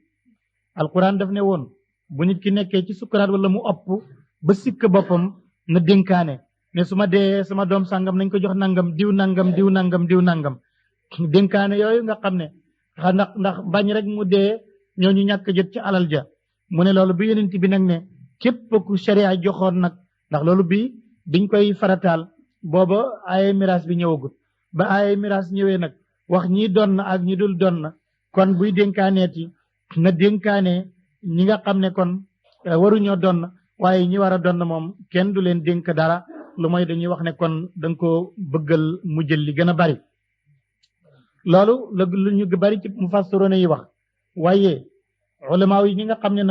alquran daf ne woon bu nit ki nekkee ci sukuraat wala mu opp ba sikk boppam na dénkaane ne su ma dee sama doom sàngam nañ ko jox nangam diw nangam diw nangam diw nangam dénkaane yooyu nga xam ne ndax bañ rek mu dee ñooñu ñàkk jot ci alal ja mu ne loolu bi yonent bi nag ne képp ku sharia joxoon nag ndax loolu biñ koy farataal booba ay miraas bi ñëwagut ba ay miraas ñëwee nag wax ñi doon na ak ñi dul doon na kon buy dénkaaneeti na dénkaane ñi nga xam ne kon waruñoo doon waaye ñi war a doon moom kenn du leen dénk dara lu mooy dañuy wax ne kon danga ko bëggal mu jël li gën a bari loolu la lu ñu bari ci mufassiroona yi wax waaye ulamaa yi ñi nga xam ne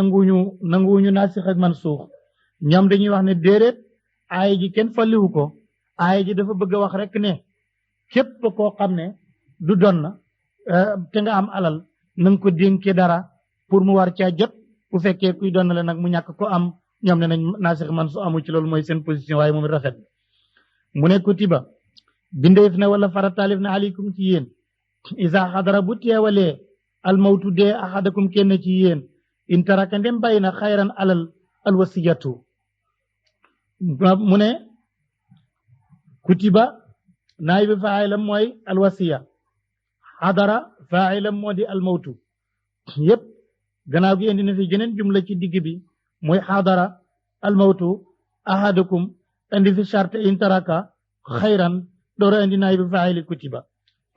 nanguwuñu naasix ak mansuux ñoom dañuy wax ne déedéet aaya ji kenn falliwu ko aaya ji dafa bëgg a wax rek ne képp koo xam ne du doon na te nga am alal na nga ko dénkee dara pour mu war caa jot bu fekkee kuy doon la nag mu ñàkk ko am ñoom ne nañ naasix man su amu ci loolu mooy seen position waaye moom rafet mu ne kutiba bindeef na wala farataalif na aleykum ci yéen isa xadara bu teewalee almawtu dee ahadakum kenn ci yéen in taraka ndem bàyyi na xayran alal alwasiyatu mu ne kutiba naay bi faayilam mooy alwasiya xadara faayilam moo di almawtu yépp gannaaw gi indi na fi jeneen jumla ci digg bi mooy xadara almawtu ahadakum indi fi charte in taraka xayran doora indi naay bi faayili kutiba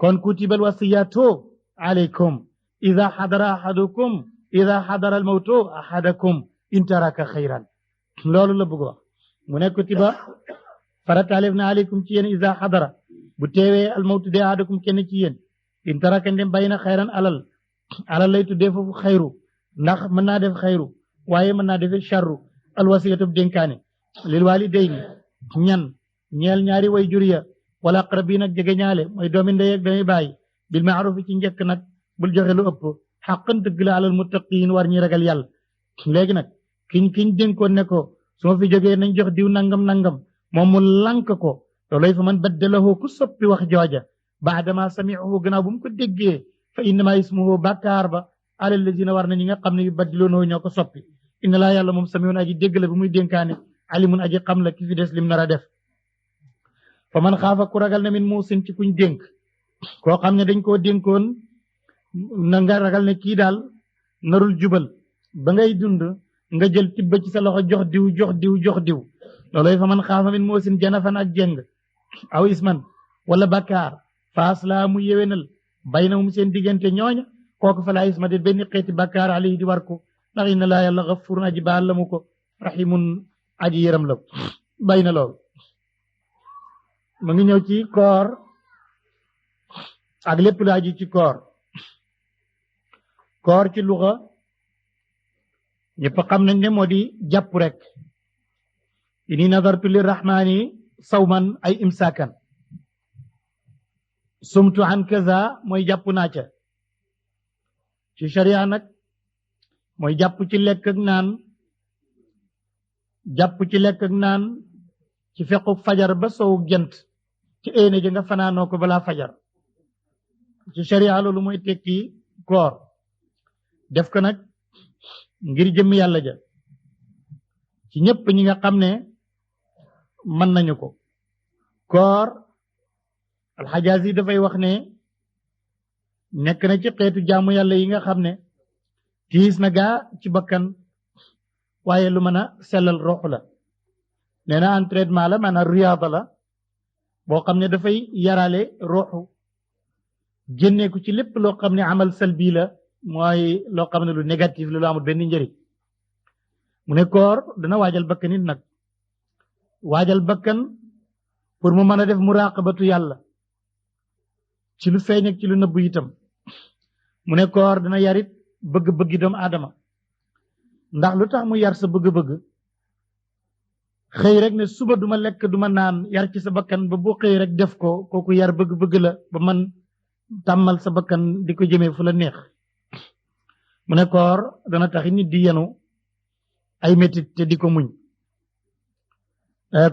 kon kutiba alwasiyatu alaykum ida xadara almawtu ahadakum in taraka xayran loolu la bëgg wax mu ne kutiba farataalif na aleykum ci yéen ida xadara bu teewee almawtu dee ahadakum kenn ci yéen in taraka ndem bàyyi na xayran alal lay tuddee foofu xayru ndax mën naa def xayru waaye mën naa defee charru alwasiyatu dénkaane lil walidayni ñeel ñaari way jur ya wala aqrabiin ak jege ñaale mooy doomi ndey ak doomi bàyyi bil maaruf ci njëkk nag bul joxe lu ëpp xaqan dëgg la alal muttaqiin war ñi ragal yàlla léegi nag kiñ dénkoon ne ko su ma fi jógee nañ jox diw nangam moom mu lank ko looloy fa man baddalahu ku soppi wax jooja baadama sami'uhu gannaaw bu mu ko déggee fa innama ismuhu bàkkaar ba ala lazina war na ñi nga xam ne yu baddiloonoo ñoo ko soppi inna laa yàlla moom samiun aji dégg la bu muy dénkaane alimun aji xam la ki fi des lim nar a def fa man xaafa ku ragal na min muusin ci kuñ dénk koo xam ne dañ koo dénkoon na nga ragal ne kii daal narul jubal ba ngay dund nga jël tibba ci sa loxo jox diw looloy fa man xaafa min muusin janafan ak jeng aw isman wala bakkaar faas laa mu yewenal bay na mu seen diggante ñooña kooku fa laa isma de benn xeeti bakkaar alayhi di war ko ndax inna laa yàlla gafurun aji baal la mu ko rahimun aji yëram la bay na lool mu ngi ñëw ci koor ak lépp lu aji ci koor ci luxa ñëpp xam nañ ne moo di jàpp rek ini nadartu lirrahmani sawman ay imsaakan sumtu an kaza mooy jàpp naa ca ci sharia nag mooy jàpp ci lekk ak naan jàpp ci lekk ak naan ci fekku fajar ba sowu jant ci éene ji nga fanaanoo ko balaa fajar ci sharia loolu mooy tekki koor def ko nag ngir jëm yàlla ja ci ñëpp ñi nga xam ne mën nañu ko koor alxajaas yi dafay wax ne nekk na ci xeetu jaamu yàlla yi nga xam ne tiis na gaa ci bakkan waaye lu mën a sellal rox la nee na entraînement la maanaam riyaada la boo xam ne dafay yarale roxu génnee ko ci lépp loo xam ne amal salbi la mooy loo xam ne lu négatif la lu amul benn njëriñ mu ne koor dana waajal bakkan it nag waajal bakkan pour mu mën a def muraqabatu yàlla ci lu feeñ ak ci lu nëbbu itam mu ne koor dana yarit bëgg-bëggi doomu aadama ndax lu tax mu yar sa bëgg-bëgg xëy rek ne suba duma lekk duma naan yar ci sa bakkan ba boo xëy rek def ko kooku yar bëgg-bëgg la ba man tàmmal sa bakkan di ko jëmee fu la neex mu ne koor dana taxi nit di yenu ay métit te di ko muñ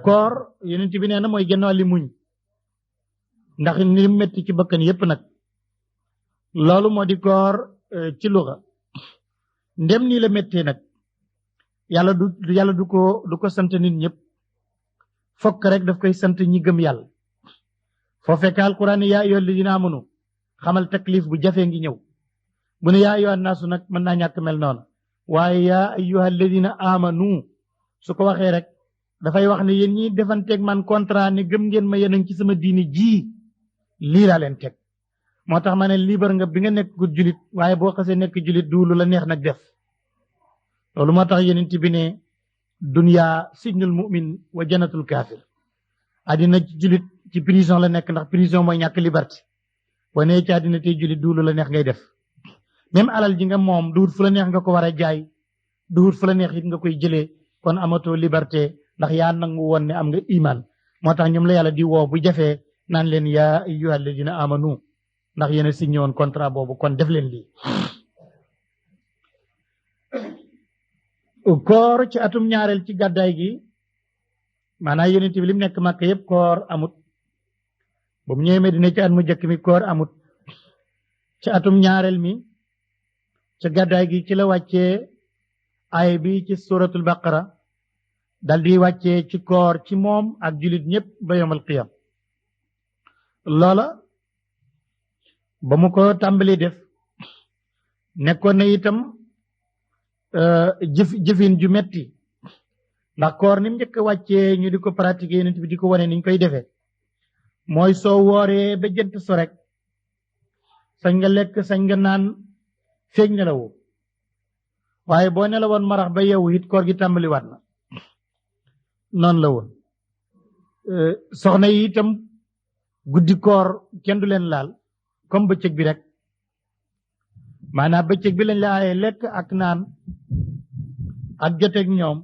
koor yonent bi nee na mooy genn wàlli muñ ndax ni métti ci bakkan yépp nag loolu moo di koor ci luxa ndem nii la méttee nag yàlla du ko sant nit ñëpp fokk rek daf koy sant ñi gëm yàlla foo fekk alquran yaa ayyuhal ladina amanu xamal taklif bu jafee ngi ñëw bu ne yaa ayyuhan naasu nag mën naa ñàkk mel noonu waaye yaa ayyuhal ladina amanu su ko waxee rek dafay wax ne yéen ñi defanteeg man contrat ne gëm ngeen ma yéen ci sama diini ji lii laa leen teg moo tax ma ne liibar nga bi nga nekk gu julit waaye boo xasee nekk julit duulu la neex nag def loolu moo tax yonent bi ne dunya sijnul mu'min wa jannatul kaafir àddina ci julit ci prison la nekk ndax prison mooy ñàkk liberté boo nee ci àddina tey julit duulu la neex ngay def même alal ji nga moom duut fu la neex nga ko war a jaay duut fu la neex it nga koy jëlee kon amatoo liberté ndax yaa nangu woon ne am nga iman moo tax ñoom la yàlla di woo bu jafee naan leen yaa ayyuhal ladina amanu ndax yéen a signé woon contrat boobu kon def leen lii koor ci atum ñaareel ci gàddaay gi maanaam yonent bi lim nekk Makka yëpp koor amut ba mu ñëwee Medina ci at mu njëkk mi koor amut ci atum ñaareel mi ca gàddaay gi ci la wàccee ay bi ci suratul baqara dal di wàccee ci koor ci moom ak julit ñëpp ba yomal qiyam loola ba mu ko tàmbali def nekkoon na itam jëfin ju metti ndax koor ni mu njëkk a wàccee ñu di ko pratiquer yonent bi di ko wane niñ koy defee mooy soo wooree ba jënt so rek sañ nga lekk sañ nga naan feeñ nelawoo waaye boo nelawoon marax ba yeewu it koor gi tàmbaliwaat na noonu la woon soxna yi itam guddi koor kenn du leen laal comme bëccëg bi rek maanaam bëccëg bi lañ la aaye lekk ak naan ak joteeg ñoom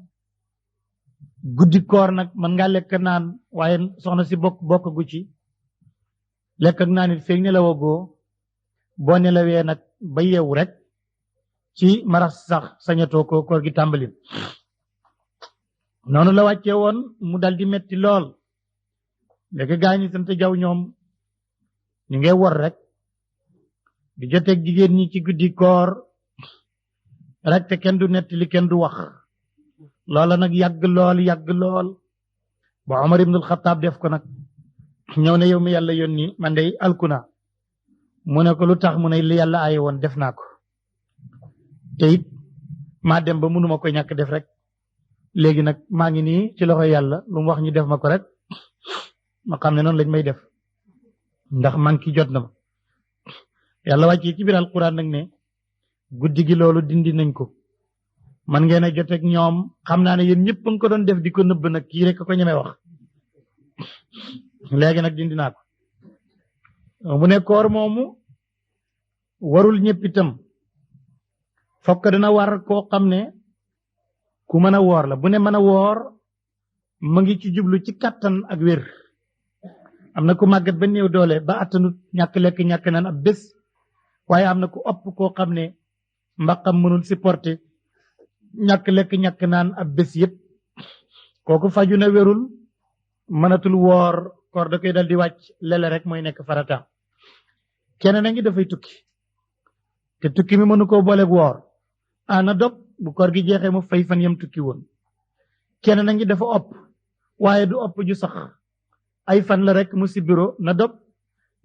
guddi koor nag mën ngaa lekk naan waaye soxna si bokk gu ci lekk ak naan it feeg nelawagoo boo nelawee nag ba yeewu rek ci marax sax sañatoo ko koor gi tàmbali noonu la wàccee woon mu dal di metti lool léegi gaa ñi sant jaw ñoom ñu ngay wor rek di joteeg jigéen ñi ci guddi koor rek te kenn du nettali kenn du wax loola nag yàgg lool ba Omar ibnul Xataab def ko nag ñëw ne yow mi yàlla yónni man dey alkuna mu ne ko lu tax mu ne li yàlla aaye woon def naa ko te it maa dem ba mënuma ko ñàkk def rek léegi nag maa ngi nii ci loxo yàlla lu mu wax ñu def ma ko rek ma xam ne noonu lañ may def ndax man ki jot na ma yàlla wàcce ci biir alquran nag ne guddi gi loolu dindi nañ ko man ngeen a joteeg ñoom xam naa ne yéen ñëpp nga ko doon def di ko nëbb nag kii rek ko ñemee wax léegi nag dindi naa ko mu ne koor moomu warul ñëpp itam fokk dana war koo xam ne ku mën a woor la bu ne mën a woor ma ngi ci jublu ci kattan ak wér am na ku màggat ba néew doole ba attanut ñàkk lekk ñàkk naan ab bés waaye am na ku ëpp koo xam ne mbaqam mënul supporter ñàkk lekk ñàkk naan ab bés yépp kooku faju na wérul mënatul woor koor da koy dal di wàcc lele rek mooy nekk farata keneen a ngi dafay tukki te tukki mi mënu koo booleeg woor na dog bu koor gi jeexee mu fay fan yam tukki woon keneen a ngi dafa opp waaye du opp ju sax ay fan la rek mu si bureau na dog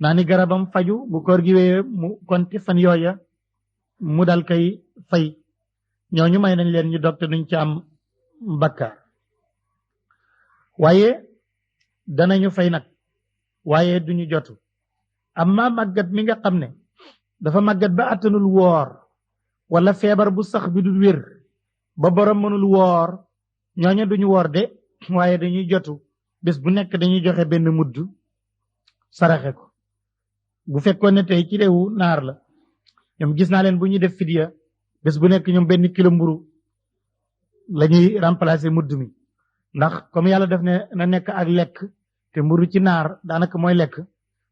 naa ni garabam faju bu koor gi wéyee mu konti fan yooya mu dal kay fay ñooñu may nañ leen ñu dog te duñ ci am bakkaar waaye danañu fay nag waaye duñu jotu amma màggat mi nga xam ne dafa màggat ba attanul woor wala feebar bu sax bi du wér ba borom mënul woor ñooñu duñu woor de waaye dañuy jotu bés bu nekk dañuy joxe benn mudd saraxe ko bu fekkoon ne tey ci réewu naar la ñoom gis naa leen bu ñuy def fidiya bés bu nekk ñoom benn kilo mburu la ñuy remplacer mudd mi ndax comme yàlla def ne na nekk ak lekk te mburu ci naar daanaka mooy lekk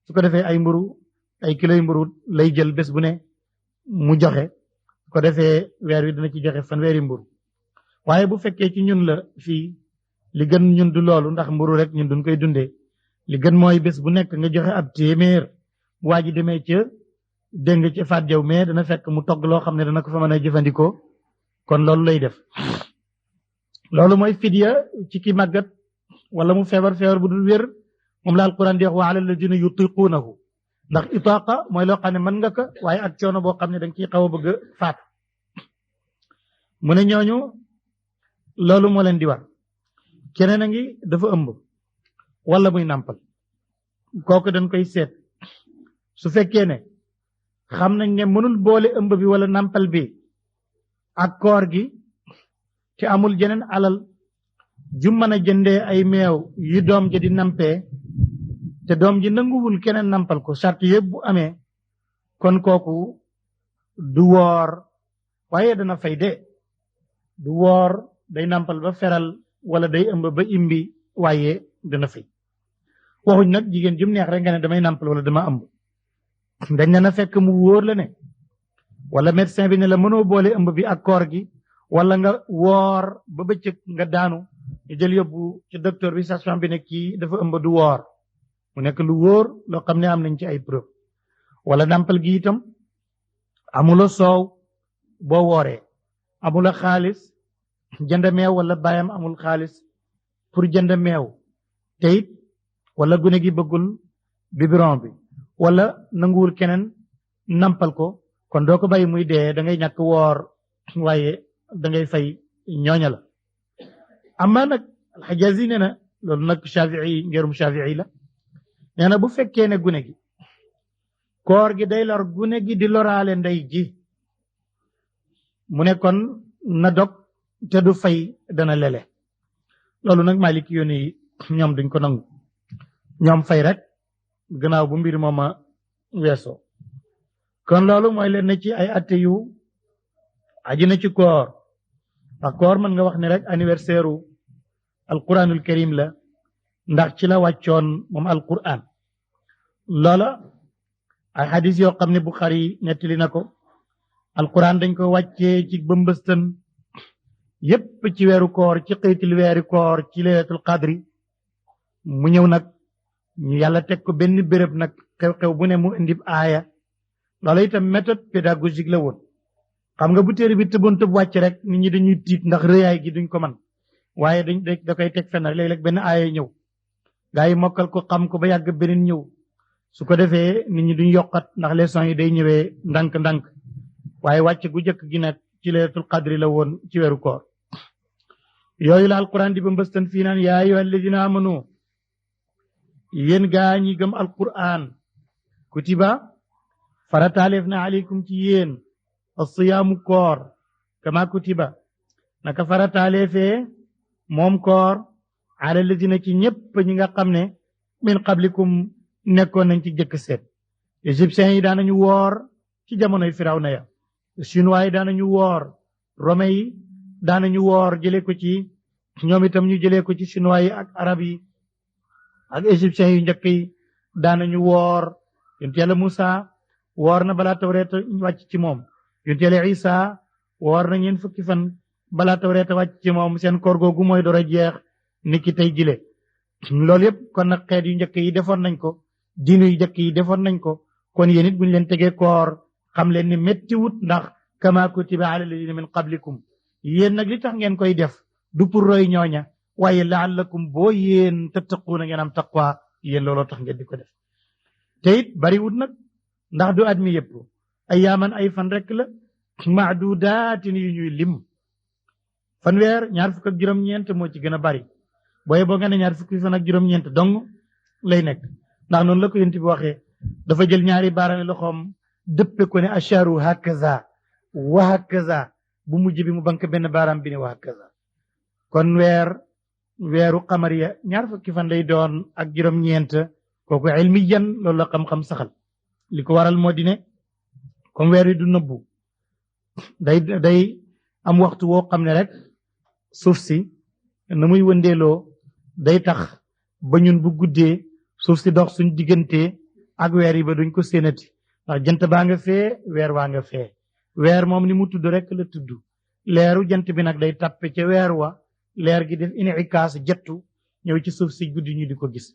su ko defee ay mburu ay kilo yu mburu lay jël bés bu ne mu joxe su ko defee weer wi dina ci joxe fanweeri mburu waaye bu fekkee ci ñun la fii li gën ñun du loolu ndax mburu rek ñun duñ koy dundee li gën mooy bés bu nekk nga joxe ab téeméer bu waa ji demee ca dégg nga ci faat jaw mais dana fekk mu togg loo xam ne dana ko fa mën a jëfandikoo kon loolu lay def loolu mooy fidiya ci ki màggat wala mu feebar bu dul wér moom la alquran di wax wa ala alladina yutiquunahu ndax itaaqa mooy loo xam ne mën nga ko waaye ak coono boo xam ne da nga ciy xaw a bëgg a faatu mu ne ñooñu loolu moo leen di war keneen a ngi dafa ëmb wala muy nàmpal kooku dañ koy seet su fekkee ne xam nañ ne mënul boole ëmb bi wala nàmpal bi ak koor gi te amul jeneen alal ju mën a jëndee ay meew yi doom ji di nampee te doom ji nanguwul keneen nampal ko charte yëpp bu amee kon kooku du woor waaye dana fay de du woor day nampal ba feral wala day ëmb ba imbi waaye dana fay waxuñ nag jigéen jum neex rek nga ne damay nampal wala dama ëmb dañ ne na fekk mu wóor la ne wala médecin bi ne la mënoo boole ëmb bi ak koor gi wala nga woor ba bëccëg nga daanu ñu jël yóbbu ci docteur bi sage-femme bi ne kii dafa ëmb du woor mu nekk lu wóor loo xam ne am nañ ci ay preuve wala nampal gi itam amula soow boo wooree amula xaalis jënd meew wala baayam amul xaalis pour jënd meew te it wala gune gi bëggul biberon bi wala nanguwul keneen nampal ko kon doo ko bàyyi muy dee da ngay ñàkk woor waaye da ngay fay ñooña la amma nag alxajazi nee na loolu nag shafii ngeerum shafii la nee na bu fekkee ne gune gi koor gi day lor gune gi di loraale ndey ji mu ne kon na dog te du fay dana lele loolu nag malik yooni ñoom duñ ko nangu ñoom fay rek gannaaw bu mbir mooma weesoo kon loolu mooy leen na ci ay atte yu aji na ci koor ak koor mën nga wax ne rek anniversaire u alquranul karim la ndax ci la wàccoon moom alquran loola ay xadis yoo xam ne Buxaari nettali na ko alquran dañ ko wàccee ci bëmbëstan yépp ci weeru koor ci xëytil weeri koor ci laylatul qadri mu ñëw nag ñu yàlla teg ko benn béréb nag xew-xew bu ne mu indi aaya loola itam méthode pédagogique la woon xam nga bu téere bi tëboon tëb wàcc rek nit ñi dañuy tiit ndax rëyaay gi duñ ko man waaye da koy teg fenn rek léeg-léeg benn aaya ñëw gaa yi mokkal ko xam ko ba yàgg beneen ñëw su ko defee nit ñi duñ yokkat ndax leçon yi day ñëwee ndànk-ndànk waaye wàcc gu jëkk gi nag ci laylatul qadri la woon ci weeru koor yooyu la alquran di ba mbëstan fii naan yaa ayyuha alladina amanu yéen gaa ñi gëm alquran kutiba farataaleef na aleykum ci yéen asiyaamu koor kama kutiba naka farataaleefee moom koor ala alladina ci ñépp ñi nga xam ne min qablikum nekkoon nañ ci jëkk seet égyptiens yi daanañu woor ci jamonoy firawna ya chinois yi daanañu woor romains yi daanañu woor jëlee ko ci ñoom itam ñu jëlee ko ci chinois yi ak arab yi ak égyptiens yu njëkk yi daanañu woor yonent yàlla Musa woor na balaa tawreet wàcc ci moom yonent yàlla Isa woor na ñeen fukki fan balaa tawreet wàcc ci moom seen koor googu mooy door a jeex niki tey jile loolu yëpp kon nag xeet yu njëkk yi defoon nañ ko diinu yu njëkk yi defoon nañ ko kon yéen it buñ leen tegee koor xam leen ni métti wut ndax kama kutiba ala alladina min qablikum yéen nag li tax ngeen koy def du pour roy ñooña waaye laallakum boo yéen tattaquuna ngeen am taqwa yéen looloo tax ngeen di ko def te it bariwut nag ndax du at mi yëpp ayaaman ay fan rek la maadudaatin yu ñuy lim fanweer ñaar fukk ak juróom-ñeent moo ci gën a bari booye boo nga ne ñaar fukki fan ak juróom-ñeent dong lay nekk ndax noonu la ko yonent bi waxee dafa jël ñaari baaraami loxoom dëppe ko ne asharu hakaza wa hakaza bu mujj bi mu bank benn baaraam bi ne wa hakaza kon weeru xamariya ñaar fukki fan lay doon ak juróom-ñeent kooku ilmiyan loolu la xam-xam saxal li ko waral moo di ne comme weer wi du nëbbu day am waxtu woo xam ne rek suuf si na muy wëndeeloo day tax ba ñun bu guddee suuf si dox suñ diggante ak weer yi ba duñ ko séenati ndax jant baa nga fee weer waa nga fee weer moom ni mu tudd rek la tudd leeru jant bi nag day tappe ca weer wa leer gi def inikaas jettu ñëw ci suuf si guddi ñu di ko gis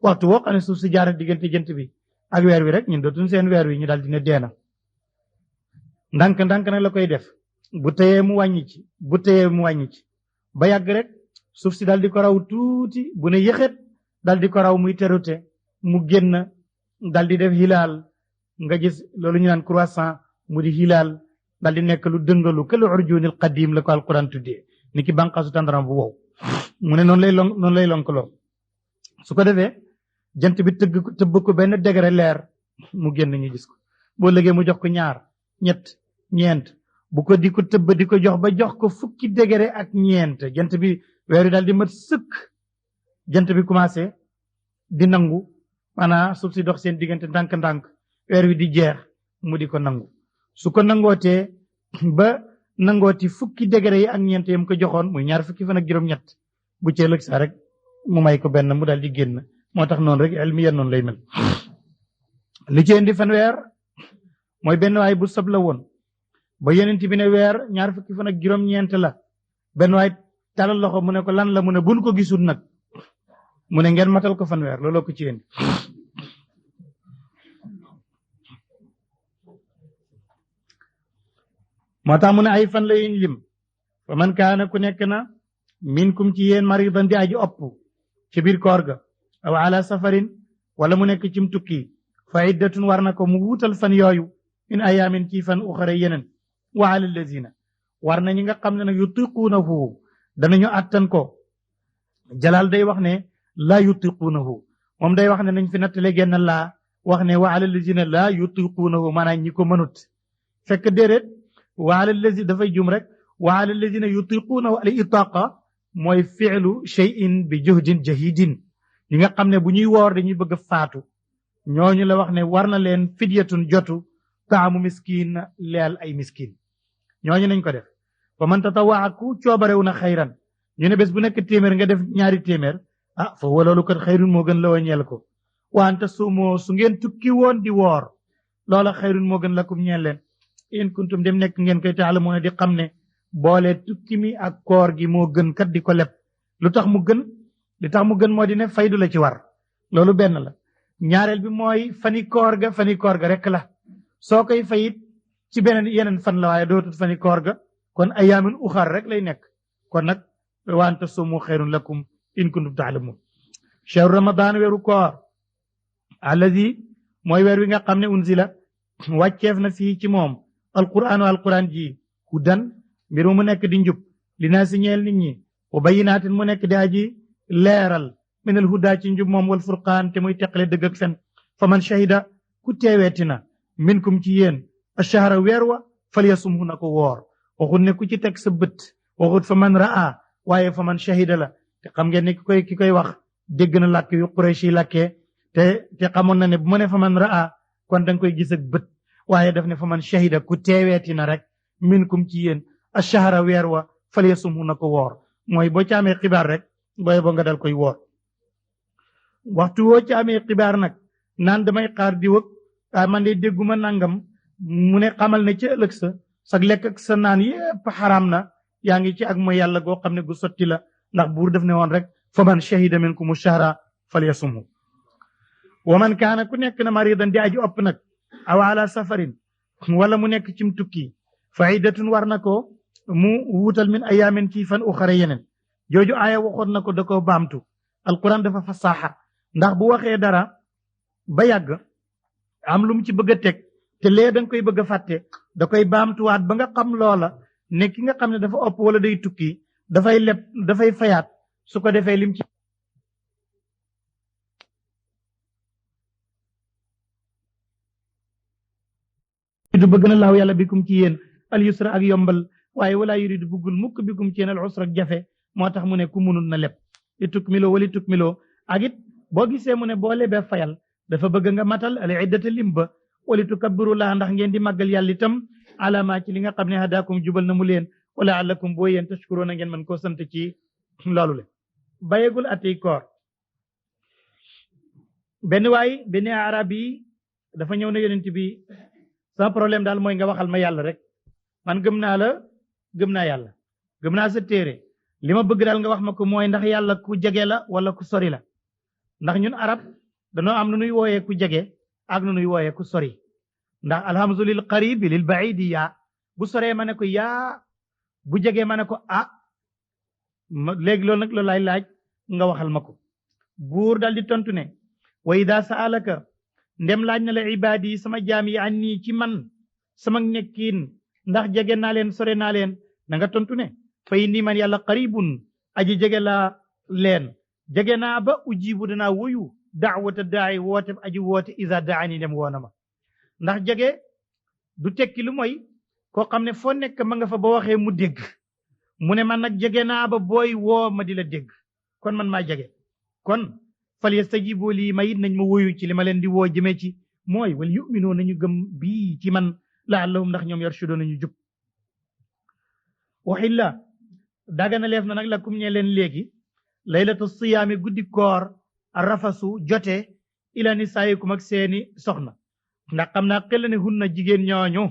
waxtu woo xam ne suuf si jaar diggante jant bi ak weer wi rek ñun dootuñ seen weer wi ñu daal dina deena ndànk nag la koy def bu teyee mu wàññi ci ba yàgg rek suuf si daal di ko raw tuuti bu ne yëxet daal di ko raw muy terute mu génn daal di def hilaal nga gis loolu ñu naan croissant mu di hilaal daal di nekk lu dëngalu ke lu urjuunil qadim la ko alquran tuddee ni ki bànqaasu tàndaram bu wow mu ne noonu lay lonkaloo su ko defee jant bi tëbb ko benn degré leer mu génn ñu gis ko boo lëgee mu jox ko ñaar ñett ñeent bu ko di ko tëbb di ko jox ba jox ko fukki degré ak ñeent jant bi weer wi daal di mat sëkk jant bi commencé di nangu maanaam suuf si dox seen diggante ndànk-ndànk weer wi di jeex mu di ko nangu su ko nangootee ba nangooti fukki degré yi ak ñeent yam ko joxoon muy ñaar fukki fan ak juróom-ñett bu cee lëg sa rek mu may ko benn mu daal di génn moo tax noonu rek ilmiyan noonu lay mel li ci indi fanweer mooy benn waay bu sab la woon ba yonent bi ne weer ñaar fukki fan ak juróom-ñeent la benn waay talal loxo mu ne ko lan la mu ne buñ ko gisul nag mu ne ngeen matal ko fanweer looloo ko ci indi moo tax mu ne ay fan la yuñ lim fa man kaana ku nekk na minkum ci yéen maridan di aji opp ci biir koor ga aw ala safarin wala mu nekk cim tukki fa iddatun war na ko mu wuutal fan yooyu min ayaamin ci fan uxara yeneen wa ala allazina war na ñi nga xam ne nag yutiquunahu danañu attan ko jalaal day wax ne laa yutiquunahu moom day wax ne nañ fi nattale genn laa wax ne wa ala allazina laa yutiquunahu maanaam ñi ko mënut fekk déedéet wa ala allazina dafay jum rek wa ala allazina yutiquunahu al itaqa mooy fi'lu shay'in bi juhdin jahidin ñi nga xam ne bu ñuy woor dañuy bëgg faatu ñooñu la wax ne war na leen fidyatun jotu taamu miskin leel ay miskin ñooñu nañ ko def fa man tatawaa ku coobarew na xayran ñu ne bés bu nekk téeméer nga def ñaari téeméer fa loolu kat xayrun moo gën la wa ñeel ko wante su ngeen tukki woon di woor loola xayrun moo gën lakum ñeel leen in kuntum dem nekk ngeen koy taalamuuna di xam ne boole tukki mi ak koor gi moo gën kat di ko leb lu tax mu gën li tax mu gën moo di ne faydu la ci war loolu benn la ñaareel bi mooy fani koor ga rek la soo koy fayit ci yeneen fan la waaye dootut fani koor ga kon ayaamin uxar rek lay nekk kon nag wante sumu xayrun lakum in kuntum taalamun chehru ramadan weeru koor alladi mooy weer wi nga xam ne unzila wàcceef na fii ci moom alquran ji hudan mbir mu nekk di njub li naa si ñeel nit ñi wa bayinaatin mu nekk di aji leeral minal huda ci njub moom wal furqaan te muy teqale dëgg ak fen fa man shahida ku teeweeti na minkum ci yéen ashahra weer wa falyasumhu na ko woor waxut ne ku ci teg sa bët waxut fa man raa waaye fa man shahida la te xam ngeen ne ki koy wax dégg na làkk yu Qurayshi làkkee te xamoon na ne bu ma ne fa man raa kon da nga koy gis ak bët waaye daf ne fa man shahida ku teeweeti na rek minkum ci yéen ashahra weer wa falyasumhu na ko woor mooy boo ci amee xibaar rek booy boo nga dal koy woor waxtu woo ci amee xibaar nag naan damay xaar di wëg man de dégguma nangam mu ne xamal ne ci ëllëg sa lekk ak sa naan yépp xaraam na yaa ngi ci ak mooy yàlla goo xam ne gu sotti la ndax buur def ne woon rek fa man shahida minkum shahra falyasumhu wa man kaana ku nekk na maridan di aji opp nag aw ala safarin wala mu nekk cim tukki fa iddatun war na ko mu wuutal min ayaamin ci fan uxara yeneen jooju aaya waxoon na ko da ko baamtu alquran dafa fasaaxa ndax bu waxee dara ba yàgg am lu mu ci bëgg a teg te lee danga koy bëgg a fàtte da koy baamtuwaat ba nga xam loola ne ki nga xam ne dafa opp wala day tukki dafay leb dafay fayaat su ko defee lim ci du bëgg na laaw yàlla bikum ci yéen al yusra ak yombal waaye wala yuridu bëggul mukk bikum ci yéen al usra ak jafe moo tax mu ne ku munul na leb li tukmiloo wali tukmiloo ak it boo gisee mu ne boo lebee fayal dafa bëgg nga matal al iddata lim ba wali tukabbiru laa ndax ngeen di màggal yàlla itam alama ci li nga xam ne hadaakum jubal na mu leen wala allakum boo yéen tashkuroona ngeen mën koo sant ci loolu le bayegul atey koor benn waay benn arab yi dafa ñëw na yonent bi sama problème daal mooy nga waxal ma yàlla rek man gëm naa la gëm naa yàlla gëm naa sa téere li ma bëgg daal nga wax ma ko mooy ndax yàlla ku jege la wala ku sori la ndax ñun arab danoo am nu nuy wooyee ku jege ak nu nuy wooyee ku sori ndax alhamdu lil qaribi lil baidi yaa bu soree ma ne ko yaa bu jegee ma ne ko ah léegi loolu nag loolu laay laaj nga waxal ma ko buur dal di tontu ne wa ida saalaka ndem laaj na la ibaadi yi sama jaam yi an nii ci man sama nekkiin ndax jege naa leen sore naa leen na nga tontu ne fa inni man yàlla qaribun aji jege laa leen jege naa ba ujibu danaa wuyu daawata daay woote aji woote isa daani dem woona ma ndax jege du tekki lu mooy koo xam ne foo nekk ma nga fa ba waxee mu dégg mu ne man nag jege naa ba booy woo ma di la dégg kon man maa jege kon fal yastajibu lii ma it nañ ma wuyu ci li ma leen di woo jëmee ci mooy wal yuminoo nañu gëm bii ci man laallahum ndax ñoom yarshudoo nañu jub waxilla dagana leef na nag la kum ñe leen léegi laylatu siyaami guddi koor rafasu jote ila nisaayikum ak seeni soxna ndax xam naa xel ne hunna jigéen ñooñu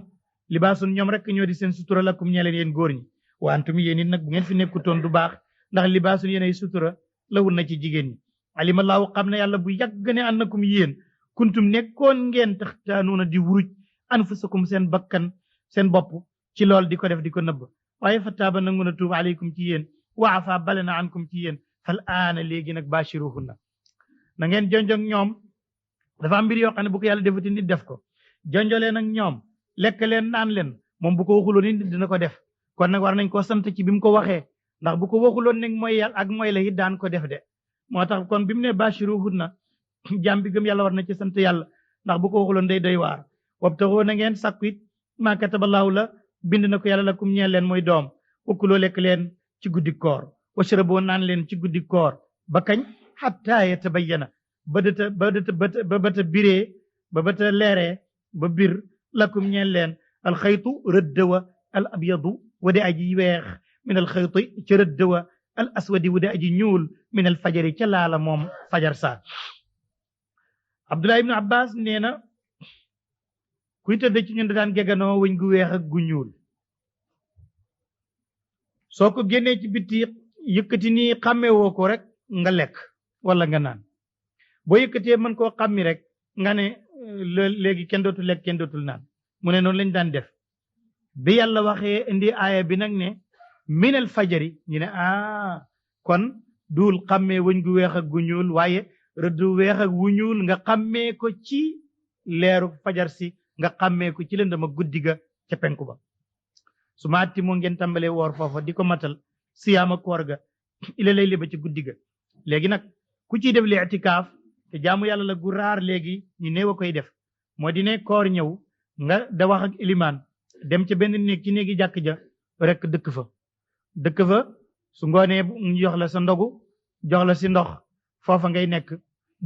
libaasun ñoom rek ñoo di seen sutura la kum ñe leen yéen góor ñi wa antum yéen it nag bu ngeen fi nekkutoon du baax ndax libaasun yéen ay sutura la hunna ci jigéen ñi alimallaahu xam ne yàlla bu yàgg ne annakum yéen kuntum nekkoon ngeen taxtaanuuna di wuruj anfusakum seen bakkan seen bopp ci lool di ko def di ko nëbb waaye fa taaba nangu na tuub aleykum ci yéen wa afa bale na ankum ci yéen fal aana léegi nag bashiruhunna na ngeen jonjog ñoom dafa am mbir yoo xam ne bu ko yàlla defati nit def ko jonjolee nag ñoom lekk leen naan leen moom bu ko waxuloon nit dina ko def kon nag war nañ koo sant ci bi mu ko waxee ndax bu ko waxuloon nag mooy yàlla ak mooy la it daan ko def de moo tax kon bi mu ne bashiruhunna jàmm bi gëm yàlla war na ci sant yàlla ndax bu ko waxuloon day doy waar wabtaxoo na ngeen sàkku it maa kataballaahu la bind na ko yàlla la kum ñeel leen mooy doom ukkuloo lekk leen ci guddi koor washraboo naan leen ci guddi koor ba kañ xattaa yatabayyana ba bata biree ba bata leeree ba bir lakum ñeel leen alxaytu rëddëwa al abyadu wade aji weex min alxayti ca rëddëwa al aswadi wade aji ñuul min al fajari ca laala moom fajar saa Abdullah ibnu Abbas nee na kuy tëdd ci ñun daan geganoo wëñ gu weex ak gu ñuul soo ko génnee ci bitti yëkkati nii xàmmewoo ko rek nga lekk wala nga naan boo yëkkatee mën koo xàmmi rek nga ne léegi kenn dootul lekk kenn dootul naan mu ne noonu lañ daan def bi yàlla waxee indi aaya bi nag ne minal fajari ñu ne kon duul xàmmee wëñ gu weex ak gu ñuul waaye rëdd weex ak wu ñuul nga xàmmee ko ci leeru fajar si nga xàmmee ko ci lëndama guddi ga ca penku ba su ma atti moo ngeen tàmbalee woor foofa di ko matal siyaama koor ga ila lay li ba ci guddi ga léegi nag ku ciy def li itikaaf te jaamu yàlla la gu raar léegi ñu néew a koy def moo di ne koor ñëw nga da wax ak ilimaan dem ca benn néeg ci néegi jàkk ja rek dëkk fa su ngoonee ñu jox la sa ndogu jox la si ndox foofa ngay nekk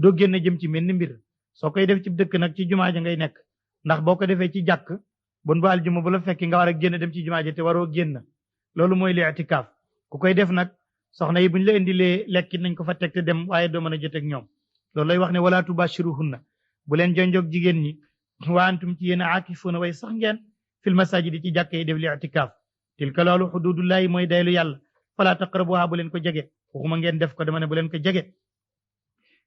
doo génn jëm ci menn mbir soo koy def ci dëkk nag ci jumaa ja ngay nekk ndax boo ko defee ci jàkk bon ba aljuma bu la fekki nga war a génn dem ci jumaa ja te waroo génn loolu mooy li itikaaf ku koy def nag soxna yi buñ la indilee lekki nañ ko fa teg te dem waaye doo mën a joteeg ñoom loolu lay wax ne wala tubashiruhunna bu leen jonjoog jigéen ñi wa antum ci yéen aakifuuna way sax ngeen fil masajidi ci jàkk yi def li itikaaf tilka loolu xududullahi mooy daylu yàlla fala taqrabuha bu leen ko jege waxuma ngeen def ko dama ne bu leen ko jege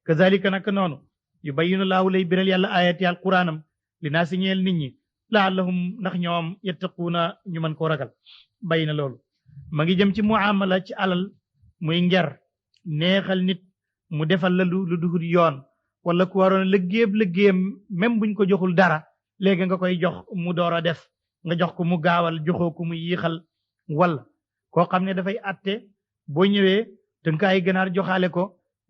kazalika nak noonu yubayyinu laahu lay biral yàlla ayati alquranam li naa si ñeel nit ñi laallahum ndax ñoom yettaquuna ñu mën koo ragal bàyyi na loolu ma ngi jëm ci muamala ci alal muy nger neexal nit mu defal la lu duhut yoon wala ku waroon liggéeyam même buñ ko joxul dara léegi nga koy jox mu door a def nga jox ko mu gaawal joxoo ko mu yiixal wala koo xam ne dafay atte boo ñëwee danga ay ganaar joxaale ko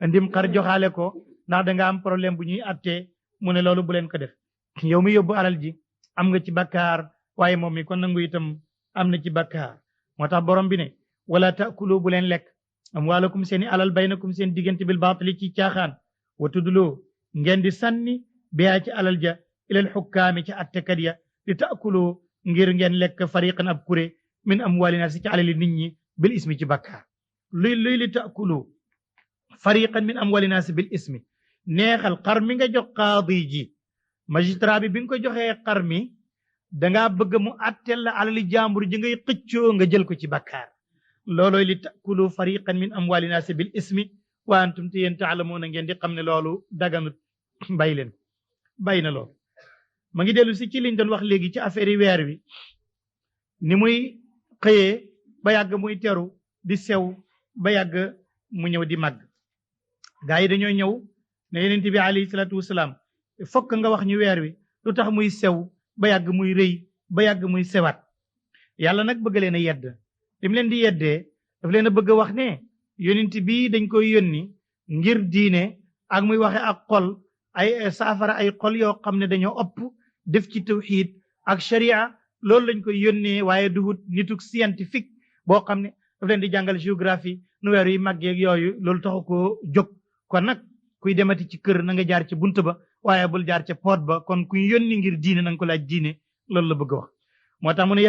ndim xar joxaale ko ndax da nga am problème bu ñuy attee mu ne loolu bu leen ko def yow mi yóbbu alal ji am nga ci bakkaar waaye moom mi kon nangu itam am na ci bakkaar moo tax borom bi ne wala taakulu bu leen lekk amwaalakum seeni alal baynakum seen diggante bil baatili ci caaxaan wa tudloo ngeen di sànni biyaa ci alal ja ilal xukkaami ci attekat ya li taakuloo ngir ngeen lekk fariqan ab kuré min amwaalina si ci alali nit ñi bil ismi ci bakkaar luy li taakuloo fariqan min amwaalina si bil ismi neexal xar mi nga jox qaadi ji magistrat bi nga ko joxee xar mi dangaa bëgg mu attel la alali jàmbur ji ngay xëccoo nga jël ko ci bakkaar loolooy li takulu fariqan min amwalina si bil ismi wa antum te yéen taalamuuna ngeen di xam ne loolu daganut bàyyi leen bàyyi na loolu ma ngi dellu si ci liñ doon wax léegi ci affaire yi weer wi ni muy xëyee ba yàgg muy teru di sew ba yàgg mu ñëw di màgg gaa yi dañoo ñëw ne yonent bi alayhi salaatu wasalaam fokk nga wax ñu weer wi lu tax muy sew ba yàgg muy rëy ba yàgg muy sewaat yàlla nag bëgg leen a yedd li mu leen di yeddee daf leen a bëgg a wax ne yonent bii dañ koy yónni ngir diine ak muy waxe ak xol ay saafara ay xol yoo xam ne dañoo ëpp def ci tawxiid ak sharia loolu lañ koy yónnee waaye duhut nituk scientifique boo xam ne daf leen di jàngal géographie nu weer yi màggeeg yooyu loolu taxu koo jóg kon nag kuy demati ci kër na nga jaar ca bunt ba waaye bul jaar ca poot ba kon kuy yónni ngir diine na nga ko laaj diine loolu la bëgg a wax moo tax mu ne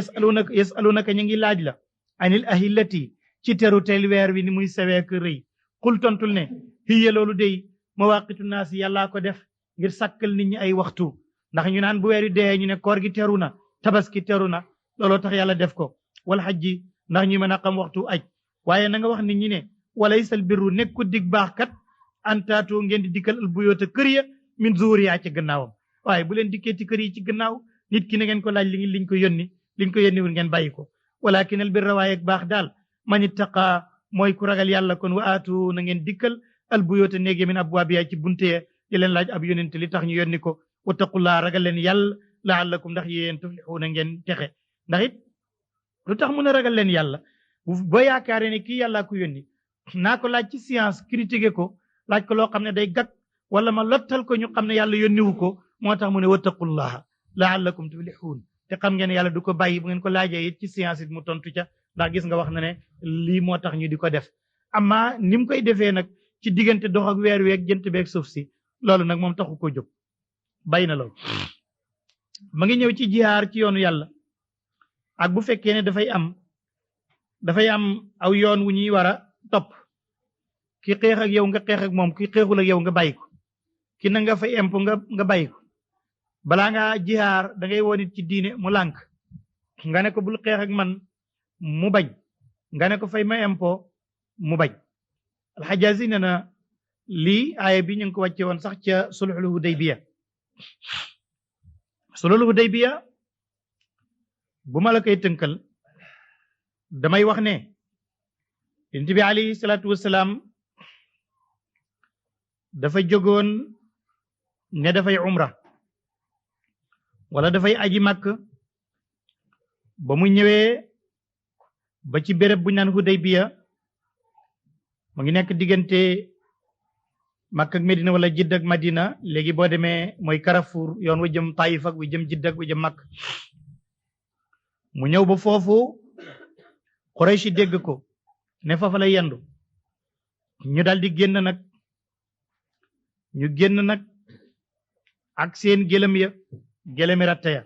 yasalunaka ñu ngi laaj la anil ahillati ci teru teel weer wi ni muy seweek rëy xul tontul ne hiya loolu day mawaqitu naas yàllaa ko def ngir sàkkal nit ñi ay waxtu ndax ñu naan bu weer wi dee ñu ne koor gi teru na tabaski teru na looloo tax yàlla def ko wal xajji ndax ñu mën a xam waxtu aj waaye na nga wax nit ñi ne walaysal birru nekku dig baax kat antaatoo ngeen di dikkal al buyoota kër ya min zuhuriyaa ci gannaawam waaye bu leen dikkee ci kër yi ci gannaaw nit ki na ngeen ko laaj liñ ko yónni wul ngeen bàyyi ko walakin al birra waaye baax daal man ittaqa mooy ku ragal yàlla kon wa aatu na ngeen dikkal al buyoota néege min abwaabiyaa ci bunte ya di leen laaj ab yónent li tax ñu yónni ko wattaqullaa ragal leen yàlla laallakum ndax yéen tuflixuuna ngeen texe ndax it lu tax mun a ragal leen yàlla boo yaakaaree ne kii yàllaa ko yónni naa ko laaj ci science critiqué ko laaj ko loo xam ne day gàkk wala ma lottal ko ñu xam ne yàlla yónniwu ko moo tax mu ne wattaqullaha laallakum tuflixuun te xam ngeen yàlla du ko bàyyi bu ngeen ko laajee it ci science it mu tontu ca ndax gis nga wax na ne lii moo tax ñu di ko def amma ni mu koy defee nag ci diggante dox ak weer wi ak jënt beeg suuf si loolu nag moom taxu ko jóg bàyyi na loolu ma ngi ñëw ci jihaar ci yoonu yàlla ak bu fekkee ne dafay am aw yoon wu ñuy war a topp ki xeex ak yow nga xeex ak moom ki xeexul ak yow nga bàyyi ko ki na nga fay imp nga bàyyi ko balaa ngaa jihaar da ngay woon it ci diine mu lànk nga ne ko bul xeex ak man mu bañ nga ne ko fay ma impo mu bañ alxajaasi ne na lii aaya bi ñu ngi ko wàcce woon sax ca sulhul hudaybiya bu ma la koy tënkal damay wax ne yonent bi alayhi salaatu wasalaam dafa jógoon ne dafay umra wala dafay aji màkk ba mu ñëwee ba ci béréb bu ñu naan Hudaybiya mu ngi nekk diggante Makka ak Medina wala Jidda ak Madina léegi boo demee mooy Carrefour yoon wa jëm Taïf ak wa jëm Jidda ak wa jëm Makka mu ñëw ba foofu Quraysh dégg ko ne fa la yendu ñu daldi génn nag ak seen gélemi ratta ya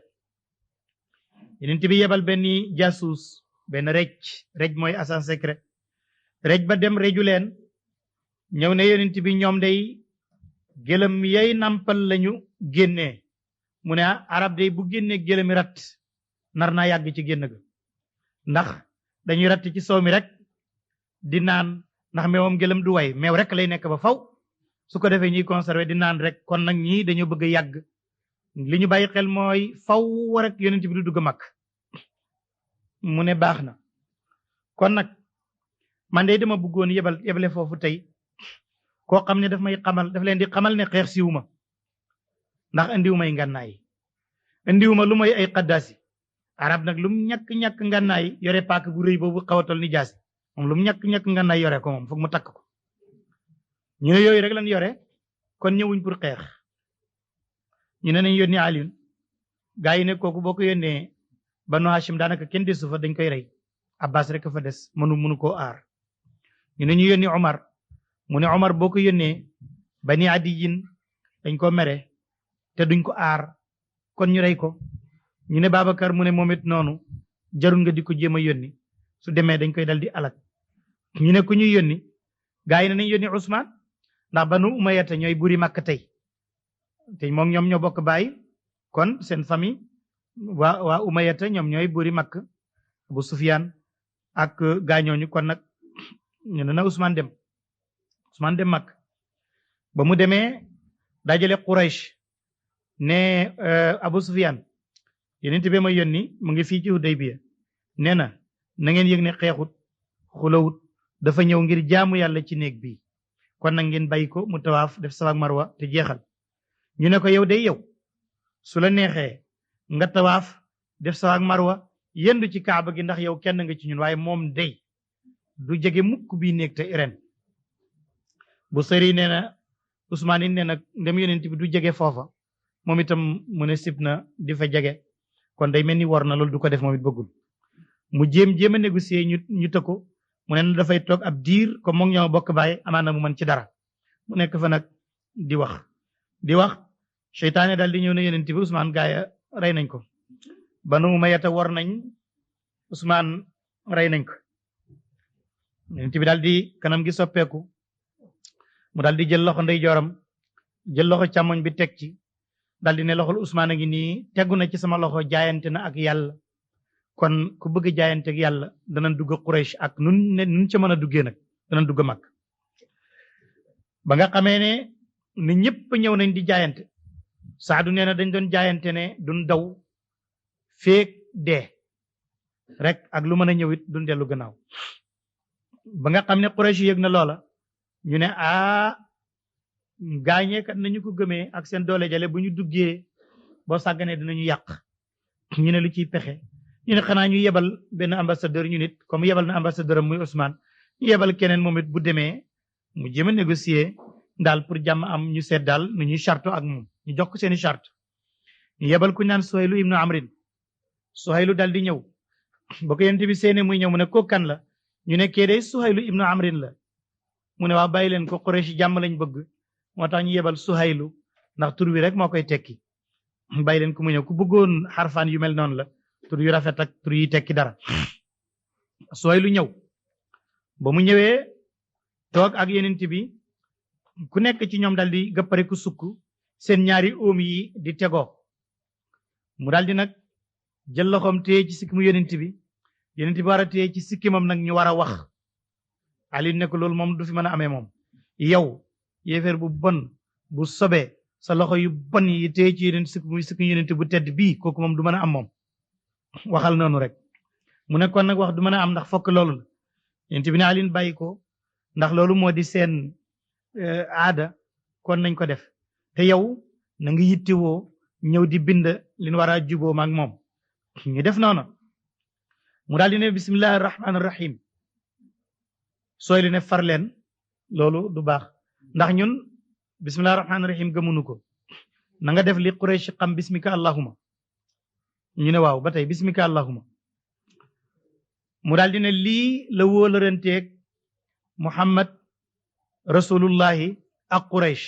Yonent bi yebal benn jaasuus benn rej mooy agent secret rej ba dem reju leen ñëw ne Yonent bi ñoom day gélem yay nampal lañu génnee mu ne arab day bu génnee gélemi rat nar naa yàgg ci génn ga ndax dañuy ratt ci soow mi rek di naan ndax meewam gëlëm du way meew rek lay nekk ba faw su ko defee ñuy conservé di naan rek kon nag ñii dañoo bëgg a yàgg li ñu bàyyi xel mooy faw rek yonent bi du dugg mag mu ne baax na kon nag man de dama bëggoon yebale foofu tey koo xam ne daf leen di xamal ne xeex siwu ma ndax indiwu may ngànnaay indiwu ma lu mooy ay xaddaasi arab nag lu mu ñàkk-ñàkk ngànnaay yore paak bu rëy boobu xaw a tol ni jaasi moom lu mu ñàkk-ñàkk ngànnaay yore ko moom foog mu takk ko ñu ne yooyu rek lañ yore kon ñëwuñ pour xeex ñu ne nañ yónni Alioune gaa yi ne kooku boo ko yónnee Banu Hashim daanaka kenn desu fa dañ koy rey Abbas rek fa des mënu koo aar ñu ne ñu yónni Omar mu ne Omar boo ko yónnee Bani Adiyin dañ ko mere te duñ ko aar kon ñu rey ko ñu ne Babacar mu ne moom it noonu jarul nga di ko jéem a yónni su demee dañ koy dal di alak ñu ne ku ñuy yónni gaa yi ne nañ yónni Ousmane ndax Banu Umayyata ñooy buri Makka tey moom ñoom ñoo bokk bàyyi kon seen famille waa Umayyata ñoom ñooy buri Makka Abu Sufyaan ak gaañooñu kon nag ñu ne na Ousmane dem Makka ba mu demee dajale Quraysh ne Abu Sufyaan yonent bi ma yónni mu ngi fii ci Hudaybiya nee na ngeen yëg ne xeexut xulawut dafa ñëw ngir jaamu yàlla ci néeg bi kon nag ngeen bàyyi ko mu tawaaf def Safa ak Marwa te jeexal ñu ne ko yow su la neexee nga tawaaf def Safa ak Marwa yendu ci Kaaba gi ndax yow kenn nga ci ñun waaye moom du jege mukk bii néeg te ren bu sëri nee na Ousmane yi nee na ndem yonent bi du jege foofa moom itam mu ne sib na di fa jege kon day mel ni war na loolu du ko def moom it bëggul mu jéem a négocier ñu tëkko mu ne na dafay toog ab diir comme moom ñoo bokk bàyyi amaana mu mën ci dara mu nekk fa nag di wax seytaane daal di ñëw ne yonent bi Ousmane gaaya rey nañ ko Banu Umayyata war nañ Ousmane rey nañ ko yonent bi daal di kanam gi soppeeku mu daal di jël loxo ndeyjooram jël loxo càmmoñ bi teg ci daal di ne loxol Ousmane a ngi nii tegu na ci sama loxo jaayante na ak yàlla kon ku bëgg jaayante ak yàlla danañ dugg Quraysh ak nun ca mën a duggee nag danañ dugg mag ba nga xamee ne nit ñëpp ñëw nañ di jaayante Saadu nee na dañ doon jaayante ne duñ daw feek dee rek ak lu mën a ñëwit duñ dellu gannaaw ba nga xam ne Quraysh yëg na loola ñu ne gaañee kat nañu ko gëmee ak seen doole jale bu ñu duggee boo sàgganee dinañu yàq ñu ne lu ciy pexe ñu ne xanaa ñu yebal benn ambassadeur ñu nit comme yebal na ambassadeur am muy Ousmane ñu yebal keneen moom it bu demee mu jéem a négocier daal pour jàmm am ñu seet daal nu ñuy charto ak moom ñu jox ko seeni charte ñu yebal ku naan Suhaylu ibnu Amrin Suhaylu daal di ñëw ba ko yent bi seene muy ñëw mu ne ko kan la ñu ne kee day Suhaylu ibnu Amrin la mu ne waa bàyyi leen ko Quraysh jàmm lañ bëgg moo tax ñu yebal Suhaylu ndax tur wi rek moo koy tekki bàyyi leen ko mu ñëw ku bëggoon xarfaan yu mel noonu la tur yu rafet ak tur yi tekki dara Suhaylu ñëw ba mu ñëwee toog ak yenent bi ku nekk ci ñoom daal di gëppare ku sukk seen ñaari óom yi di tegoo mu daal di nag jël loxoom téye ci sikkimu yenent bi war a téye ci sikkimam nag ñu war a wax Ali ne ko loolu moom du fi mën a amee moom yow yéeféer bu bon bu sobee sa loxo yu bon yi téye ci yeneen sikki yenent bu tedd bii kooku moom du mën a am moom waxal noonu rek mu ne kon nag wax du mën a am ndax fokk loolu la yenent bi ne Ali bàyyi ko ndax loolu moo di seen aada kon nañ ko def te yow na nga yittewoo ñëw di bind li ñu war a juboo maag moom ñu def noonu mu daal di ne bismillahi rahmaani rahim sooy li ne far leen loolu du baax ndax ñun bismillahi rahmaani rahim gëmunu ko na nga def li Quraysh xam bismika allahuma ñu ne waaw ba tey bismika allahuma mu daal di ne lii la wóolaranteeg Muhammad rasulullahi ak Quraysh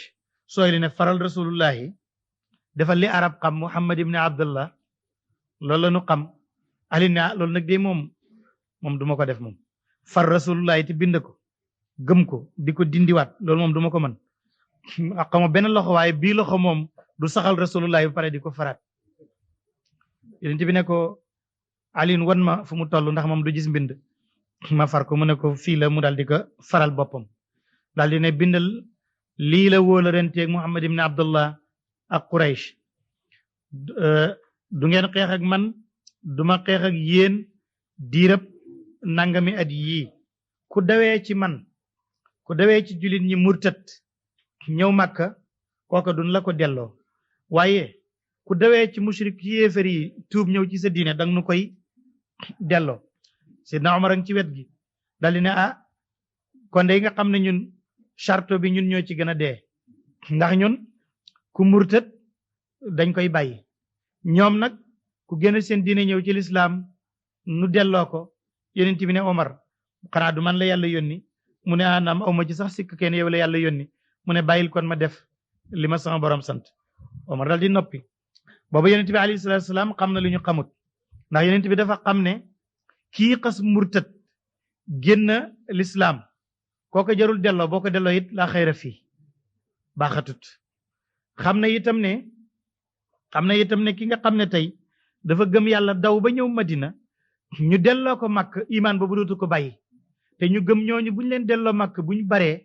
sooy li ne faral rasulullahi defal li arab xam Muhammad ibni Abdullah loolu la ñu xam Ali ne loolu nag de moom duma ko def moom far rasulullahi te bind ko gëm ko di ko dindiwaat loolu moom duma ko mën ak xama benn loxo waaye bii loxo moom du saxal rasulullahi ba pare di ko faraat yonent bi ne ko Ali wan ma fu mu toll ndax moom du gis mbind ma far ko mu ne ko fii la mu daal di ko faral boppam daal di ne bindal lii la wóola renteeg Muhammad ibn Abdullah ak Quraysh du ngeen xeex ak man duma xeex ak yéen diirab nangami at yii ku dawee ci man ku dawee ci jullit ñi murtat ñëw Makka kooka duñ la ko delloo waaye ku dawee ci mushrik yéefar yi tuub ñëw ci sa diine dang nu koy delloo Seydina Omar ak ci wet gi dal di ne kon day nga xam ne ñun charto bi ñun ñoo ci gën a dee ndax ñun ku murtat dañ koy bàyyi ñoom nag ku génn seen diine ñëw ci lislaam nu delloo ko yonent bi ne Omar xanaa du man la yàlla yónni mu ne naam awma ci sax sikk kenn yow la yàlla yónni mu ne bàyyil kon ma def li ma sama borom sant Omar dal di noppi boobu yonent bi alayhi salaatu salaam xam na lu ñu xamut ndax yonent bi dafa xam ne kii xas murtat génn lislaam kooko jarul delloo boo ko delloo it laa xayra fii baaxatut xam na itam ne ki nga xam ne tey dafa gëm yàlla daw ba ñëw Madina ñu delloo ko màkk imaan boobu dootu ko bàyyi te ñu gëm ñooñu buñ leen delloo màkk buñ baree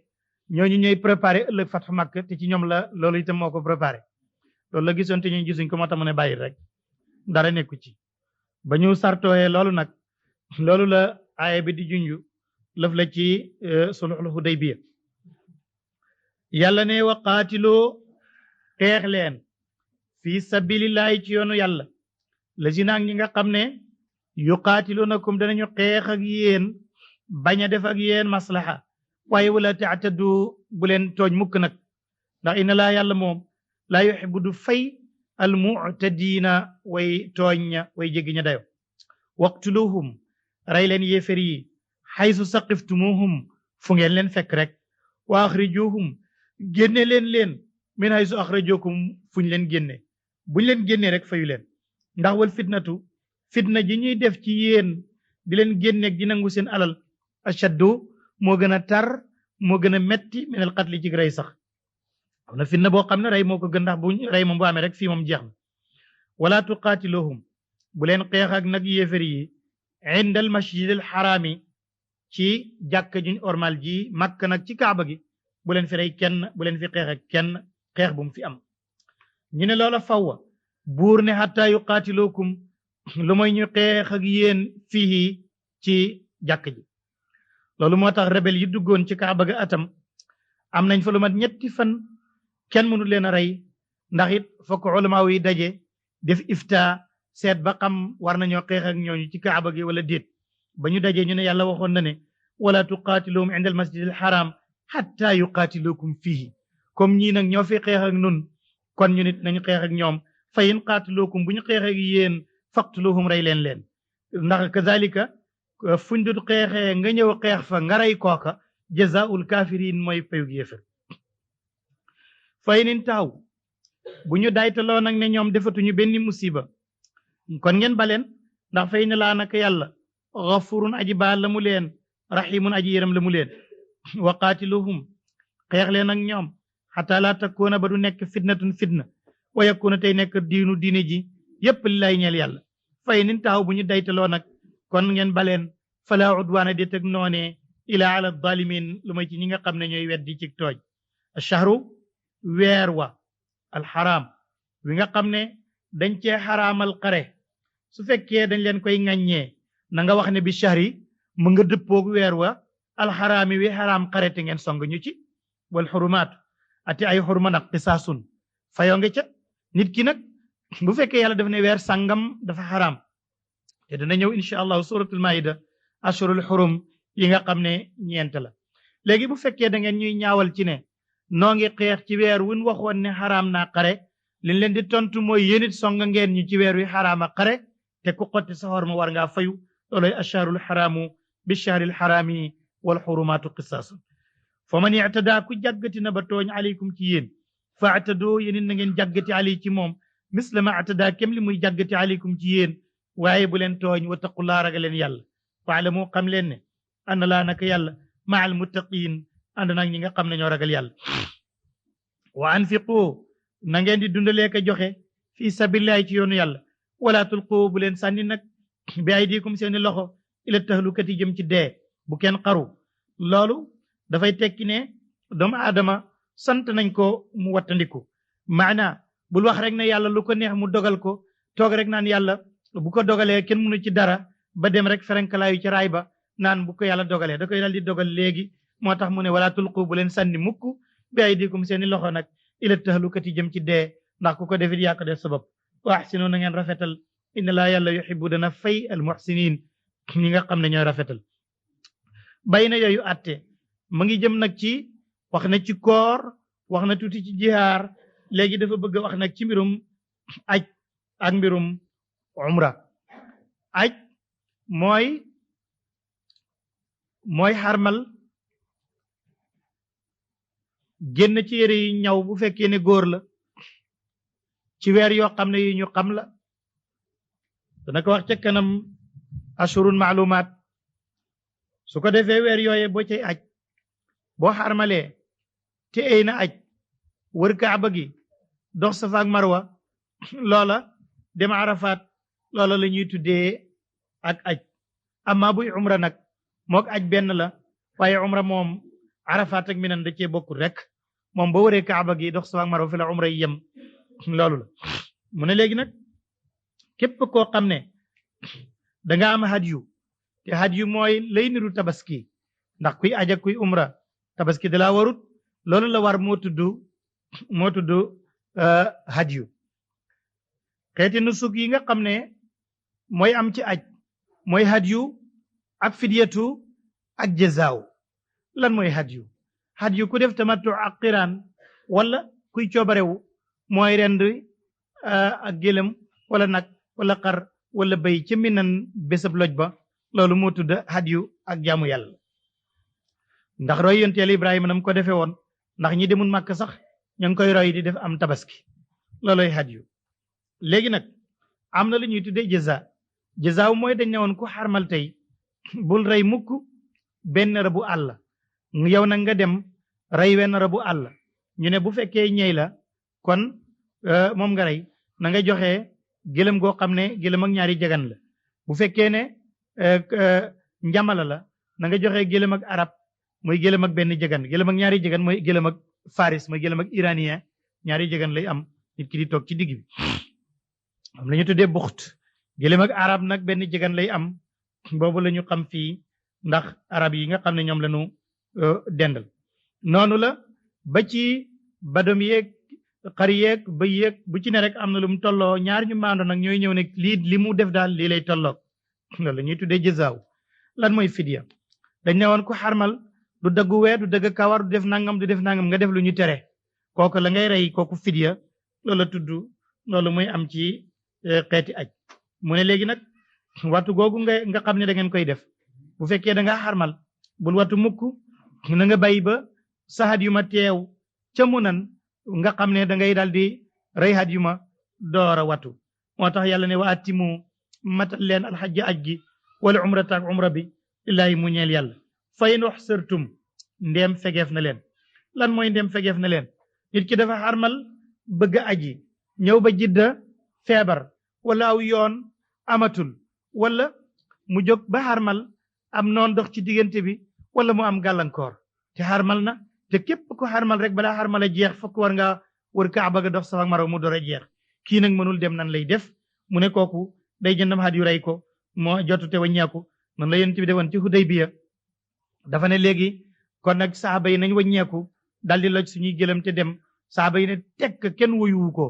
ñooñu ñooy préparé ëllëg fatx màkk te ci ñoom la loolu itam moo ko préparé loolu la gisoon te ñu gisuñ ko moo tax mu ne bàyyi rek dara nekku ci ba ñu sartooyee loolu nag loolu la aaya bi di junju lëf la ci sulhul Hudaybiya yàlla ne wa qaatiloo xeex leen fi sabilillahi ci yoonu yàlla lazina ñi nga xam ne yuqaatilunakum danañu xeex ak yéen bañ a def ak yéen maslaha waaye wala taatadu bu leen tooñ mukk nag ndax inna laa yàlla moom laa yuhibbu du fay al mu'tadiina way tooñ ña way jéggi ña dayo waqtuluhum rey leen yéefér yi xaysu saqiftumuhum fu ngeen leen fekk rek wa axrijuhum génne leen min haysu axrajukum fuñ leen génne buñ leen génnee rek fayu leen ndax wal fitnatu fitna ji ñuy def ci yéen di leen génneeg di nangu seen alal ashaddu moo gën a tar moo gën a metti minal qatli ci rey sax am na fitna boo xam ne rey moo ko gën ndax bu rey moom bu amee rek fii moom jeex na wala tuqaatiluhum bu leen xeex ak nag yéefar yi inda al masjidil xaraami ci jàkk juñ ormal ji màkk nag ci kaaba gi bu leen fi rey kenn bu leen fi xeex ak kenn xeex bu mu fi am ñu ne loola fawwa buur ne xataa yuqaatilukum lu mooy ñu xeex ak yéen fii ci jàkk ji loolu moo tax rebel yi duggoon ci kaaba ga atam am nañ fa lu mat ñetti fan kenn mënu leen a rey ndax it fokk ulamaaw yi daje def ifta seet ba xam war nañoo xeex ak ñooñu ci kaaba gi wala déet ba ñu dajee ñu ne yàlla waxoon na ne wala tuqaatiluhum inda al masjid al haram xatta yuqaatilukum fihi comme ñii nag ñoo fi xeex ak nun kon ñu nit nañu xeex ak ñoom fa in qaatilukum bu ñu xeex ak yéen faqtuluhum rey leen ndax kazalika fuñ dut xeexee nga ñëw xeex fa nga rey kooka jazaul kafirin mooy payug yéefar fa in intahaw bu ñu daytaloo nag ne ñoom defatuñu benn musiba kon ngeen baleen ndax fay ne laa naka yàlla gafurun aji baal la mu leen rahimun aji yërëm la mu leen wa qaatiluhum xeex leen ak ñoom xataa laa takkoona ba du nekk fitnatun fitna wa yakuna tey nekk diine ji yépp li lay ñeel yàlla fay nin taxaw bu ñu daytaloo nag kon ngeen baleen fala udwaana di teg noonee ilaa ala zalimin lu may ci ñi nga xam ne ñooy weddi ci tooñ ashahru weer wa alxaraam wi nga xam ne dañ cee xaraamal xare su fekkee dañ leen koy ŋàññee na nga wax ne bi shahri mu nga dëppoog weer wa alxaraami wi xaraam xare te ngeen song ñu ci wal xurumaatu ati ay xurma nag qisaasun fayoo nga ca nit ki nag bu fekkee yàlla daf ne weer sangam dafa xaraam te dana ñëw incha allahu suratul maida ashurul xurum yi nga xam ne ñeent la léegi bu fekkee da ngeen ñuy ñaawal ci ne noo ngi xeex ci weer wun waxoon ne xaraam naa xare liñ leen di tontu mooy yéen it song ngeen ñu ci weer wi xaraama xare te ku xotti sa xorma war ngaa fayu looloy asharul xaraamu bi shahril xaraami wal xurumaatu qisaasun fa man ictadaa ku jàggati na ba tooñ aleykum ci yéen fa atadoo yéen it na ngeen jàggati ali ci moom misla ma atadaa kem li muy jàggati aleykum ci yéen waaye bu leen tooñ wa taqullaa ragal leen yàlla faalamu xam leen ne ana laa naka yàlla maa al muttaqiin ànd naag ñi nga xam ne ñoo ragal yàlla wa anfiqu na ngeen di dundalee ka joxe fi sabilillahi ci yoonu yàlla wala tulqu bu leen sànni nag bi aydikum seeni loxo ila tahlukati jëm ci dee bu kenn xaru loolu dafay tekki ne doomu aadama sant nañ ko mu wattandiku maana bul wax rek ne yàlla lu ko neex mu dogal ko toog rek naan yàlla bu ko dogalee kenn mënu ci dara ba dem rek ferenkalaayu ci raay ba naan bu ko yàlla dogalee da koy dal di dogal léegi moo tax mu ne wala tulqu bu leen sànni mukk bi aydikum seeni loxo nag ila tahlukati jëm ci dee ndax ku ko defit yaa ko def sa bopp wa ahsinu na ngeen rafetal inna laa yàlla yuhibbu dana fay al muhsinin ñi nga xam ne ñooy rafetal bay na yooyu atte mu ngi jëm nag ci wax na ci koor wax na tuuti ci jihaar léegi dafa bëgg wax nag ci mbirum aj ak mbirum umra aj mooy xarmal génn ci yére yi ñaw bu fekkee ne góor la ci weer yoo xam ne yi ñu xam la dana ko wax ca kanam ashurun maalumaat su ko defee weer yooye boo cay aj boo xarmalee te ay na aj wër kaaba gi dox safa ak marwa loola dem arafat loola la ñuy tuddee ak aj amma buy umra nag mook aj benn la waaye umra moom arafat ak minan da cee bokkul rek moom boo wëree kaaba gi dox safa ak marwa fi la umra yi yem loolu la mu ne léegi nag képp koo xam ne da nga am hadyu te hadyu mooy lay niru tabaski ndax kuy aj ak kuy umra tabaski da laa warut loolu la war moo tudd hadyu xeeti nusuk yi nga xam ne mooy am ci aj mooy hadyu ak fidyatu ak jazaaw lan mooy hadyu ku def tamattu ak qiraan wala kuy coobarewu mooy rend ak gélém wala nag wala xar wala bay ci minan bésab loj ba loolu moo tudd hadyu ak jaamu yàlla ndax roy yonent Yàlla Ibrahima nam ko defee woon ndax ñi demul màkk sax ña ngi koy roy di def am tabaski looloy hadyu léegi nag am na lu ñuy tuddee jazaaw mooy dañ ne woon ku xarmal tey bul rey mukk benn rabu àll yow nag nga dem rey wenn rabu àll ñu ne bu fekkee ñey la kon moom nga rey na nga joxe gëlëm goo xam ne gëlëm ak ñaari jagan la bu fekkee ne njamala la na nga joxe gëlëm ak arab mooy gëlëm ak benn jagan gëlëm ak ñaari jagan mooy gëlëm ak faris mooy gëlëm ak iranien ñaari jagan lay am nit ki di toog ci digg bi am la ñu tuddee buxt gëlëm ak arab nag benn jagan lay am boobu la ñu xam fii ndax arab yi nga xam ne ñoom la ñu dendal noonu la ba ci badom yeeg xar yeeg bëy yeeg bu ci ne rek am na lu mu tolloo ñaar ñu maando nag ñooy ñëw ne lii li mu def daal lii lay tolloog loolu la ñuy tuddee jazaaw lan mooy fidya dañ ne woon ku xarmal du daggu wee du dagg kawar du def nangam du def nangam nga def lu ñu tere kooku la ngay rey kooku fidya loolu la tudd loolu mooy am ci xeeti aj mu ne léegi nag wattu googu nga xam ne da ngeen koy def bu fekkee da nga xarmal bul wattu mukk na nga bàyyi ba saxat yu ma teew ca munan nga xam ne da ngay daal di rey xat yu ma door a wattu moo tax yàlla ne wa atimu matal leen alxajja aj gi wala umrata ak umra bi illaahi mu ñeel yàlla fa in uxsirtum ndéem fegeef na leen lan mooy ndéem fegeef na leen nit ki dafa xarmal bëgg aji ñëw ba jidda feebar wala aw yoon amatul wala mu jóg ba xarmal am noon dox ci diggante bi wala mu am gàllankoor te xarmal na te képp ku xarmal rek balaa xarmal a jeex fokk war nga wër kaaba ga dox safa ak marwa mu door a jeex kii nag mënul dem nan lay def mu ne kooku day jëndam xat yu rey ko moo jotute waññeeku noonu la yonent bi defoon ci Hudaybiya dafa ne léegi kon nag saaba yi nañ waññeeku daal di loj suñuy gëlëm te dem saaba yi ne tekk kenn woyuwu ko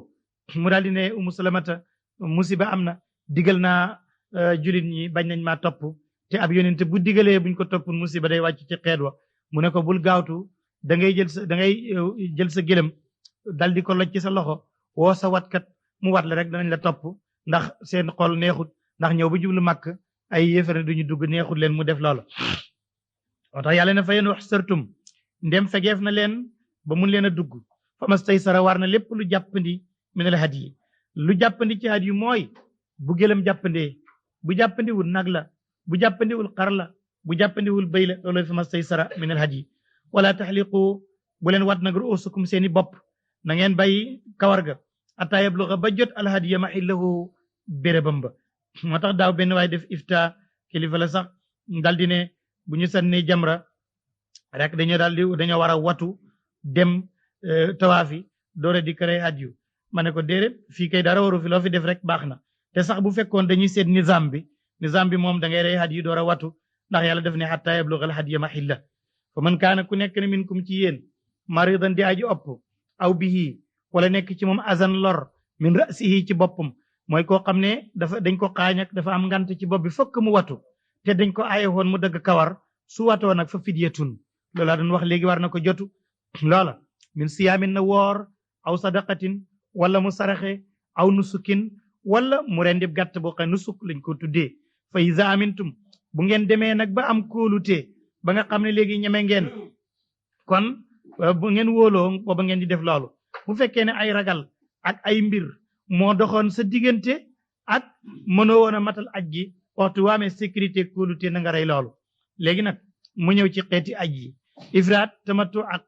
mu daal di ne Umu Salamata musiba am na digal naa julit ñi bañ nañ maa topp te ab yonent bu digalee buñ ko topp musiba day wàcc ci xeet wa mu ne ko bul gaawtu da ngay jël sa gëlëm dal di ko loj ci sa loxo woo sa watkat mu wat la rek danañ la topp ndax seen xol neexut ndax ñëw ba jublu màkk ay yéefare duñu dugg neexut leen mu def loola moo tax yàlla ne fa yéen wax sërtum ndem fegeef na leen ba mun leen a dugg fa mastay sara war na lépp lu jàppandi minal hadi lu jàppandi ci hadi yu mooy bu gëlëm jàppandee bu jàppandiwul nag la bu jàppandiwul xar la bu jàppandiwul bëy la looloy fa mastay sara minal hadi wala taxliqu bu leen wat nag ruusukum seeni bopp na ngeen bàyyi kawar ga ataa yabluga ba jot alhadiya mahillahu bérébam ba moo tax daaw benn waay def ifta kilifa la sax dal di ne bu ñu sànnee jamra rek dañoo war a watu dem tawaafi doora di créé hadiyu ma ne ko déedéet fii kay dara waru fi loo fi def rek baax na te sax bu fekkoon dañuy seet nizam bi moom da ngay rey hadiyu door a watu ndax yàlla def ne xatta yablugal hadiya mahilla fa man kaana ku nekk ne minkum ci yéen maridan di aji opp aw bihi wala nekk ci moom azan lor min rasihi ci boppam mooy koo xam ne dañ ko xaañ dafa am ngant ci bopp bi fokk mu watu te dañ ko aaye woon mu dëgg kawar su watoo nag fa fidyatun loola doon wax léegi war na ko jotu loola min siyaamin na woor aw sadaqatin wala mu saraxe aw nusukin wala mu rendib gàtt boo xam nusuk lañ ko tuddee fa iza amintum bu ngeen demee nag ba am kóolute ba nga xam ne léegi ñeme ngeen kon bu ngeen wóoloo booba ngeen di def loolu bu fekkee ne ay ragal ak ay mbir moo doxoon sa diggante ak mënoo woon a matal aj gi waxtu waamee sécurité kóolute na nga rey loolu léegi nag mu ñëw ci xeeti aj yi ifraat tamattu ak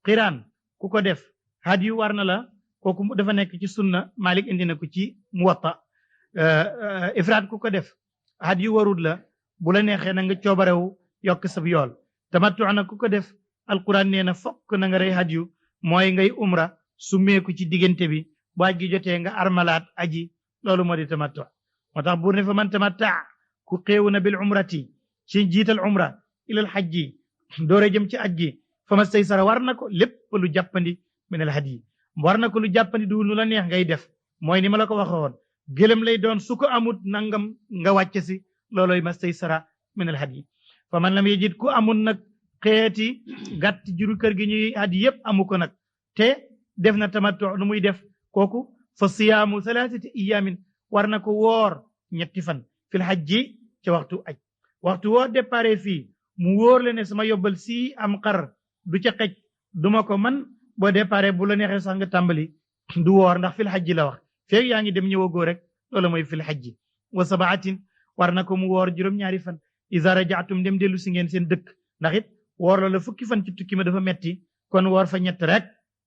qiraan ku ko def hadiyu war na la kooku dafa nekk ci sunna Malik indi na ko ci muwatta ifraat ku ko def hadiyu warul la bu la neexee na nga coobarewu yokk sab yool tamattu na ku ko def alquran nee na fokk na nga rey hadiyu mooy ngay umra su meeku ci diggante bi bu aj gi jotee nga armalaat aji loolu moo di tamattu moo tax buur ne fa man tamatta ku xéewu na bil umrati ci jiital umra ilal hajji doore jëm ci aj gi fa ma stay sara war na ko lépp lu jàppandi minal hadiyi war na ko lu jàppandi du lu la neex ngay def mooy ni ma la ko waxoon gëlëm lay doon su ko amut nangam nga wàcc si looloy ma stay sara minal hadiyi fa man lam yajid ku amul nag xeeti gàtt juru kër gi ñuy hadi yépp amu ko nag te def na tamattu nu muy def kooku fa siyaamu salaasati iyaamin war na ko woor ñetti fan fil hajji ca waxtu woo déparé fii mu wóor la ne sama yobbal si am xar du ca xej duma ko man boo déparé bu la neexee sax nga tàmbali du woor ndax fil hajji la wax feeg yaa ngi dem ñëwagoo rek loolu mooy fil hajji wa sabaatin war na ko mu woor juróom-ñaari fan iza rajaatum dem dellu si ngeen seen dëkk ndax it woor la fukki fan ci tukki ma dafa metti kon woor fa ñett rek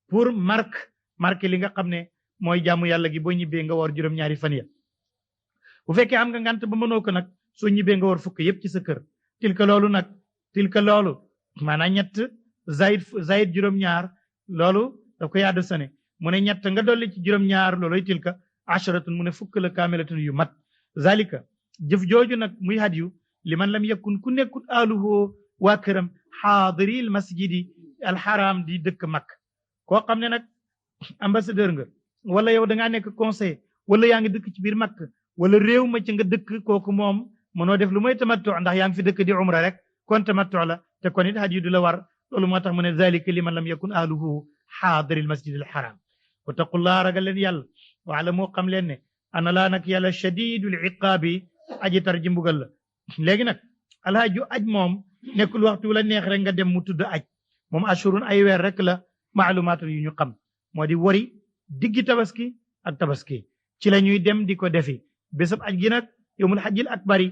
pour marque li nga xam ne mooy jaamu yàlla gi boo ñibbee nga woor juróom-ñaari fan ya bu fekkee am nga ngant ba mënoo ko nag soo ñibbee nga woor fukk yépp ci sa kër tilka loolu maanaam ñett zayid juróom-ñaar loolu daf ko yaadu sane mu ne ñett nga dolli ci juróom-ñaar looloy tilka asharatun mu ne fukk la kaamilatun yu mat zalika jëf jooju nag muy hadiyu liman lam yakun ku nekkut aluhu waa këram xaadiril masjidi alxaram di dëkk mag koo xam ne nag ambassadeur nga wala yow da ngaa nekk conseil wala yaa ngi dëkk ci biir mag wala réew ma ci nga dëkk kooku moom mënoo def lu mooy tamattu ndax yaa ngi fi dëkk di umra rek kon tamattu la te kon it hadiyu du la war loolu moo tax mu ne zalika liman lam yakun ahluhu xaadiril masjidil haram wattaqullaha ragal leen yàlla waala moo xam leen ne ana laa nag yàlla shadidul iqaabi aji tar ji mbugal la léegi nag alhaju aj moom nekkul waxtu la neex rek nga dem mu tudd aj moom ashurun ay weer rek la maalumaatun yu ñu xam moo di wari diggi tabaski ak tabaski ci la ñuy dem di ko defi bésab aj gi nag yowmul xajjil akbari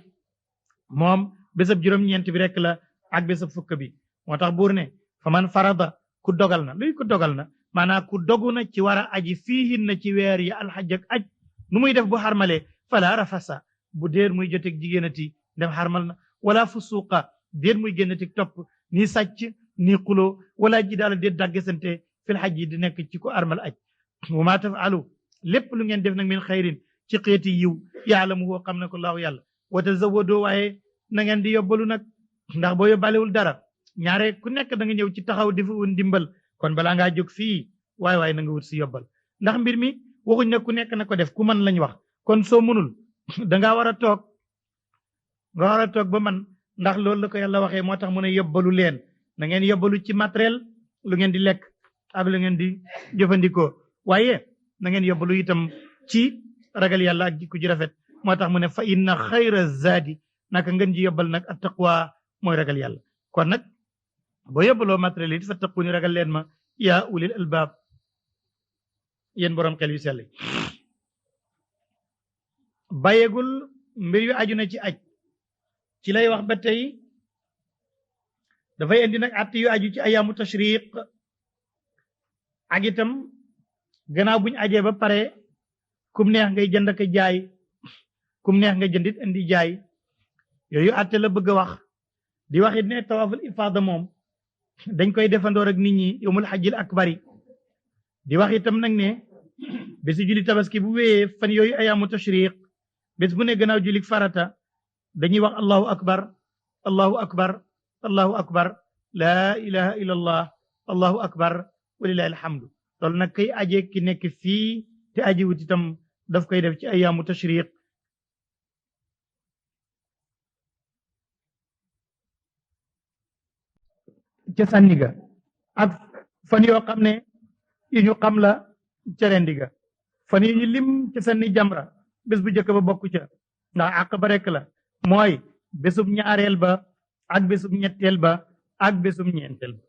moom bésab juróom-ñeent bi rek la ak bésab fukk bi moo tax buur ne fa man farada ku dogal na luy ku dogal na maanaam ku dogu na ci war a aji fiihin na ci weer yi alxaj ak aj nu muy def bu xarmalee fala rafasa bu déer muy joteeg jigéenati dem xarmal na wala fusuqa déer muy génnati topp ni sàcc ni xuloo wala ji daala déet dàggesante fil xaj yi di nekk ci ko armal aj wa ma tafalu lépp lu ngeen def nag min xayrin ci xeeti yiw yaalamu woo xam ne ko laahu yàlla wa tazawwadoo waaye na ngeen di yóbbalu nag ndax boo yóbbalewul dara ñaare ku nekk da nga ñëw ci taxaw di fa wun dimbal kon balaa ngaa jóg fii waaye na nga wut si yóbbal ndax mbir mi waxuñ ne ku nekk na ko def ku man lañ wax kon soo mënul dangaa war a toog nga war a toog ba man ndax loolu la ko yàlla waxee moo tax mu ne yóbbalu leen na ngeen yóbbalu ci matériel lu ngeen di lekk ak lu ngeen di jëfandikoo waaye na ngeen yóbbalu itam ci ragal yàlla ak jikko ji rafet moo tax mu ne fa inna xayra zaadi naka ngeen ji yóbbal nag at taqwa mooy ragal yàlla kon nag boo yóbbaloo matériel yi fa taquni ragal leen ma yaa ulil albaab yéen borom xel yu sell bàyyeegul mbir yu aju na ci aj ci lay wax ba tey dafay indi nag att yu aju ci ayaamu tashriq ak itam gannaaw buñ ajee ba pare kum neex ngay jënd ak jaay kum neex nga jëndit indi jaay yooyu atte la bëgg a wax di wax it ne tawaaful ifaada moom dañ koy defandoor ak nit ñi yowmul xajjil akbari di wax itam nag ne bési julli tabaski bu wéyee fan yooyu ayaamu tashriq bés bu ne gannaaw julli farata dañuy wax allahu akbar allahu akbar allahu akbar laa ilaha illa allah allahu akbar walilahi alhamdu loolu nag kay aje ki nekk fii te aji wut itam daf koy def ci ayaamu tashriq ca sànni ga ak fan yoo xam ne yu ñu xam la ca rendi ga fan yi ñu lim ca sànni jamra bés bu njëkk ba bokk ca ndax àq ba rek la mooy bésub ñaareel ba ak bésub ñetteel ba ak bésub ñeenteel ba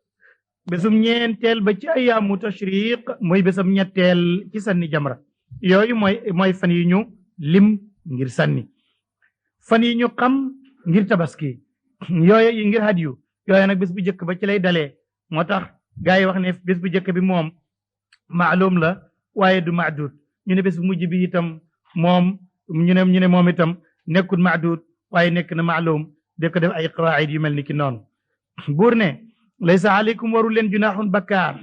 bésub ñeenteel ba ci ayaamu tashriq mooy bésub ñetteel ci sànni jamra yooyu mooy fan yi ñu lim ngir sànni fan yi ñu xam ngir tabaski yooyu yi ngir hadiyu yooyu nag bés bu njëkk ba ci lay dalee moo tax gaa yi wax ne bés bu njëkk bi moom maalum la waaye du maadud ñu ne bés bu mujj bi itam moom ñu ne moom itam nekkul maadud waaye nekk na maalum de ko def ay qawaid yu mel ni ki noonu buur ne laysa aleykum waru leen junaaxun bakkaar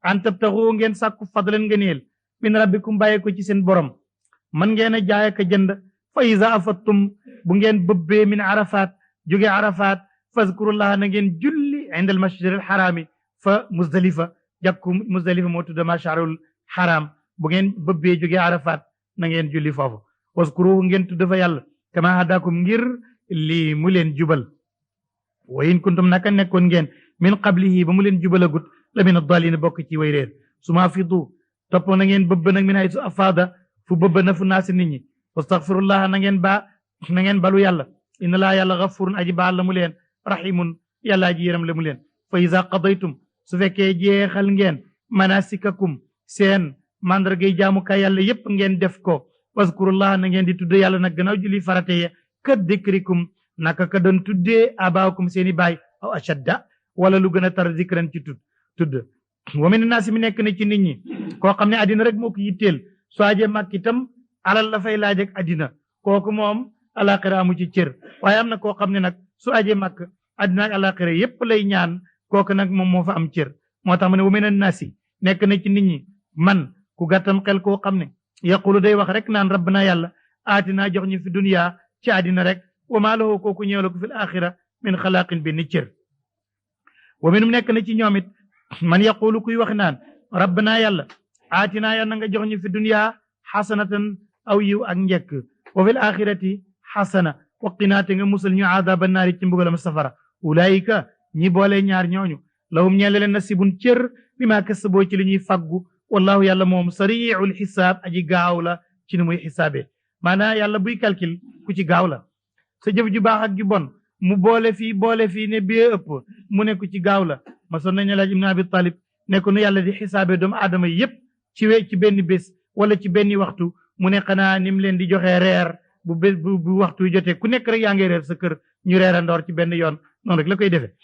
an tabtaxu ngeen sàkku fadlan ngëneel min rabbikum bàyyi ko ci seen borom man ngeen a jaay ak a jënd fa iza afattum bu ngeen bëbbee min arafat jóge arafat fazkurullaha na ngeen julli indal masjidil xaraami fa muzdalifa jàkku muzdalifa moo tudd masharul xaraam bu ngeen bëbbee jóge arafat na ngeen julli foofu waskuru ngeen tudd fa yàlla kama hadakum ngir lii mu leen jubal wa in kuntum naka nekkoon ngeen min qablihi ba mu leen jubalagut la min addalina bokk ci way réer suma fidu topp na ngeen bëbb nag min haysu afaada fu bëbb na fu naasi nit ñi wastaghfirullah na ngeen balu yàlla inna laa yàlla gafurun aji baal la mu leen rahimun yàlla aji yëram la mu leen fa iza qadaytum su fekkee jeexal ngeen manasikakum seen mandargay jaamukaay yàlla yépp ngeen def ko wazkurullah na ngeen di tudd yàlla nag gannaaw julli farate ye ka dikrikum naka ka doon tuddee abaakum seeni baay aw ashadda wala lu gën a tar zikran ci tudd wa min naasi mi nekk na ci nit ñi koo xam ne addina rek moo ko yitteel soo ajee màkk itam alal la fay laaj ak addina kooku moom alaxira amu ci cër waaye am na koo xam ne nag su ajee màkk addina ak alaxira yépp lay ñaan kooku nag moom moo fa am cër moo tax mu ne wa min naasi nekk na ci nit ñi man ku gàttam xel koo xam ne yaqulu day wax rek naan rabbana yàlla aatina jox ñu fi dunya ci àddina rek wa maa lahu kooku ñëw la ko fil axira min xalaaqin benn cër wa minum nekk na ci ñoom it man yaqulu kuy wax naan rabbana yàlla aatina yàlla nga jox ñu fi dunya xasanatan aw yiw ak njekk wa fil axirati xasana wa qinaate nga musal ñu aadaba naari ci mbugalam safara ulaayika ñi boole ñaar ñooñu lahum ñeele leen nasibun cër bi maa kasaboo ci li ñuy faggu wallahu yàlla moom sariicul xisaab aji gaaw la ci ni muy xisaabee maanaam yàlla buy calcul ku ci gaaw la sa jëf ju baax ak ju bon mu boole fii ne bee ëpp mu ne ku ci gaaw la ma son nañu laaj ibn abi talib ne ko nu yàlla di xisaabee doomu aadama yépp ci benn bés wala ci benn waxtu mu ne xanaa nim leen di joxee reer bu waxtu jotee ku nekk rek yaa ngi reer sa kër ñu reerandoor ci benn yoon noonu rek la koy defee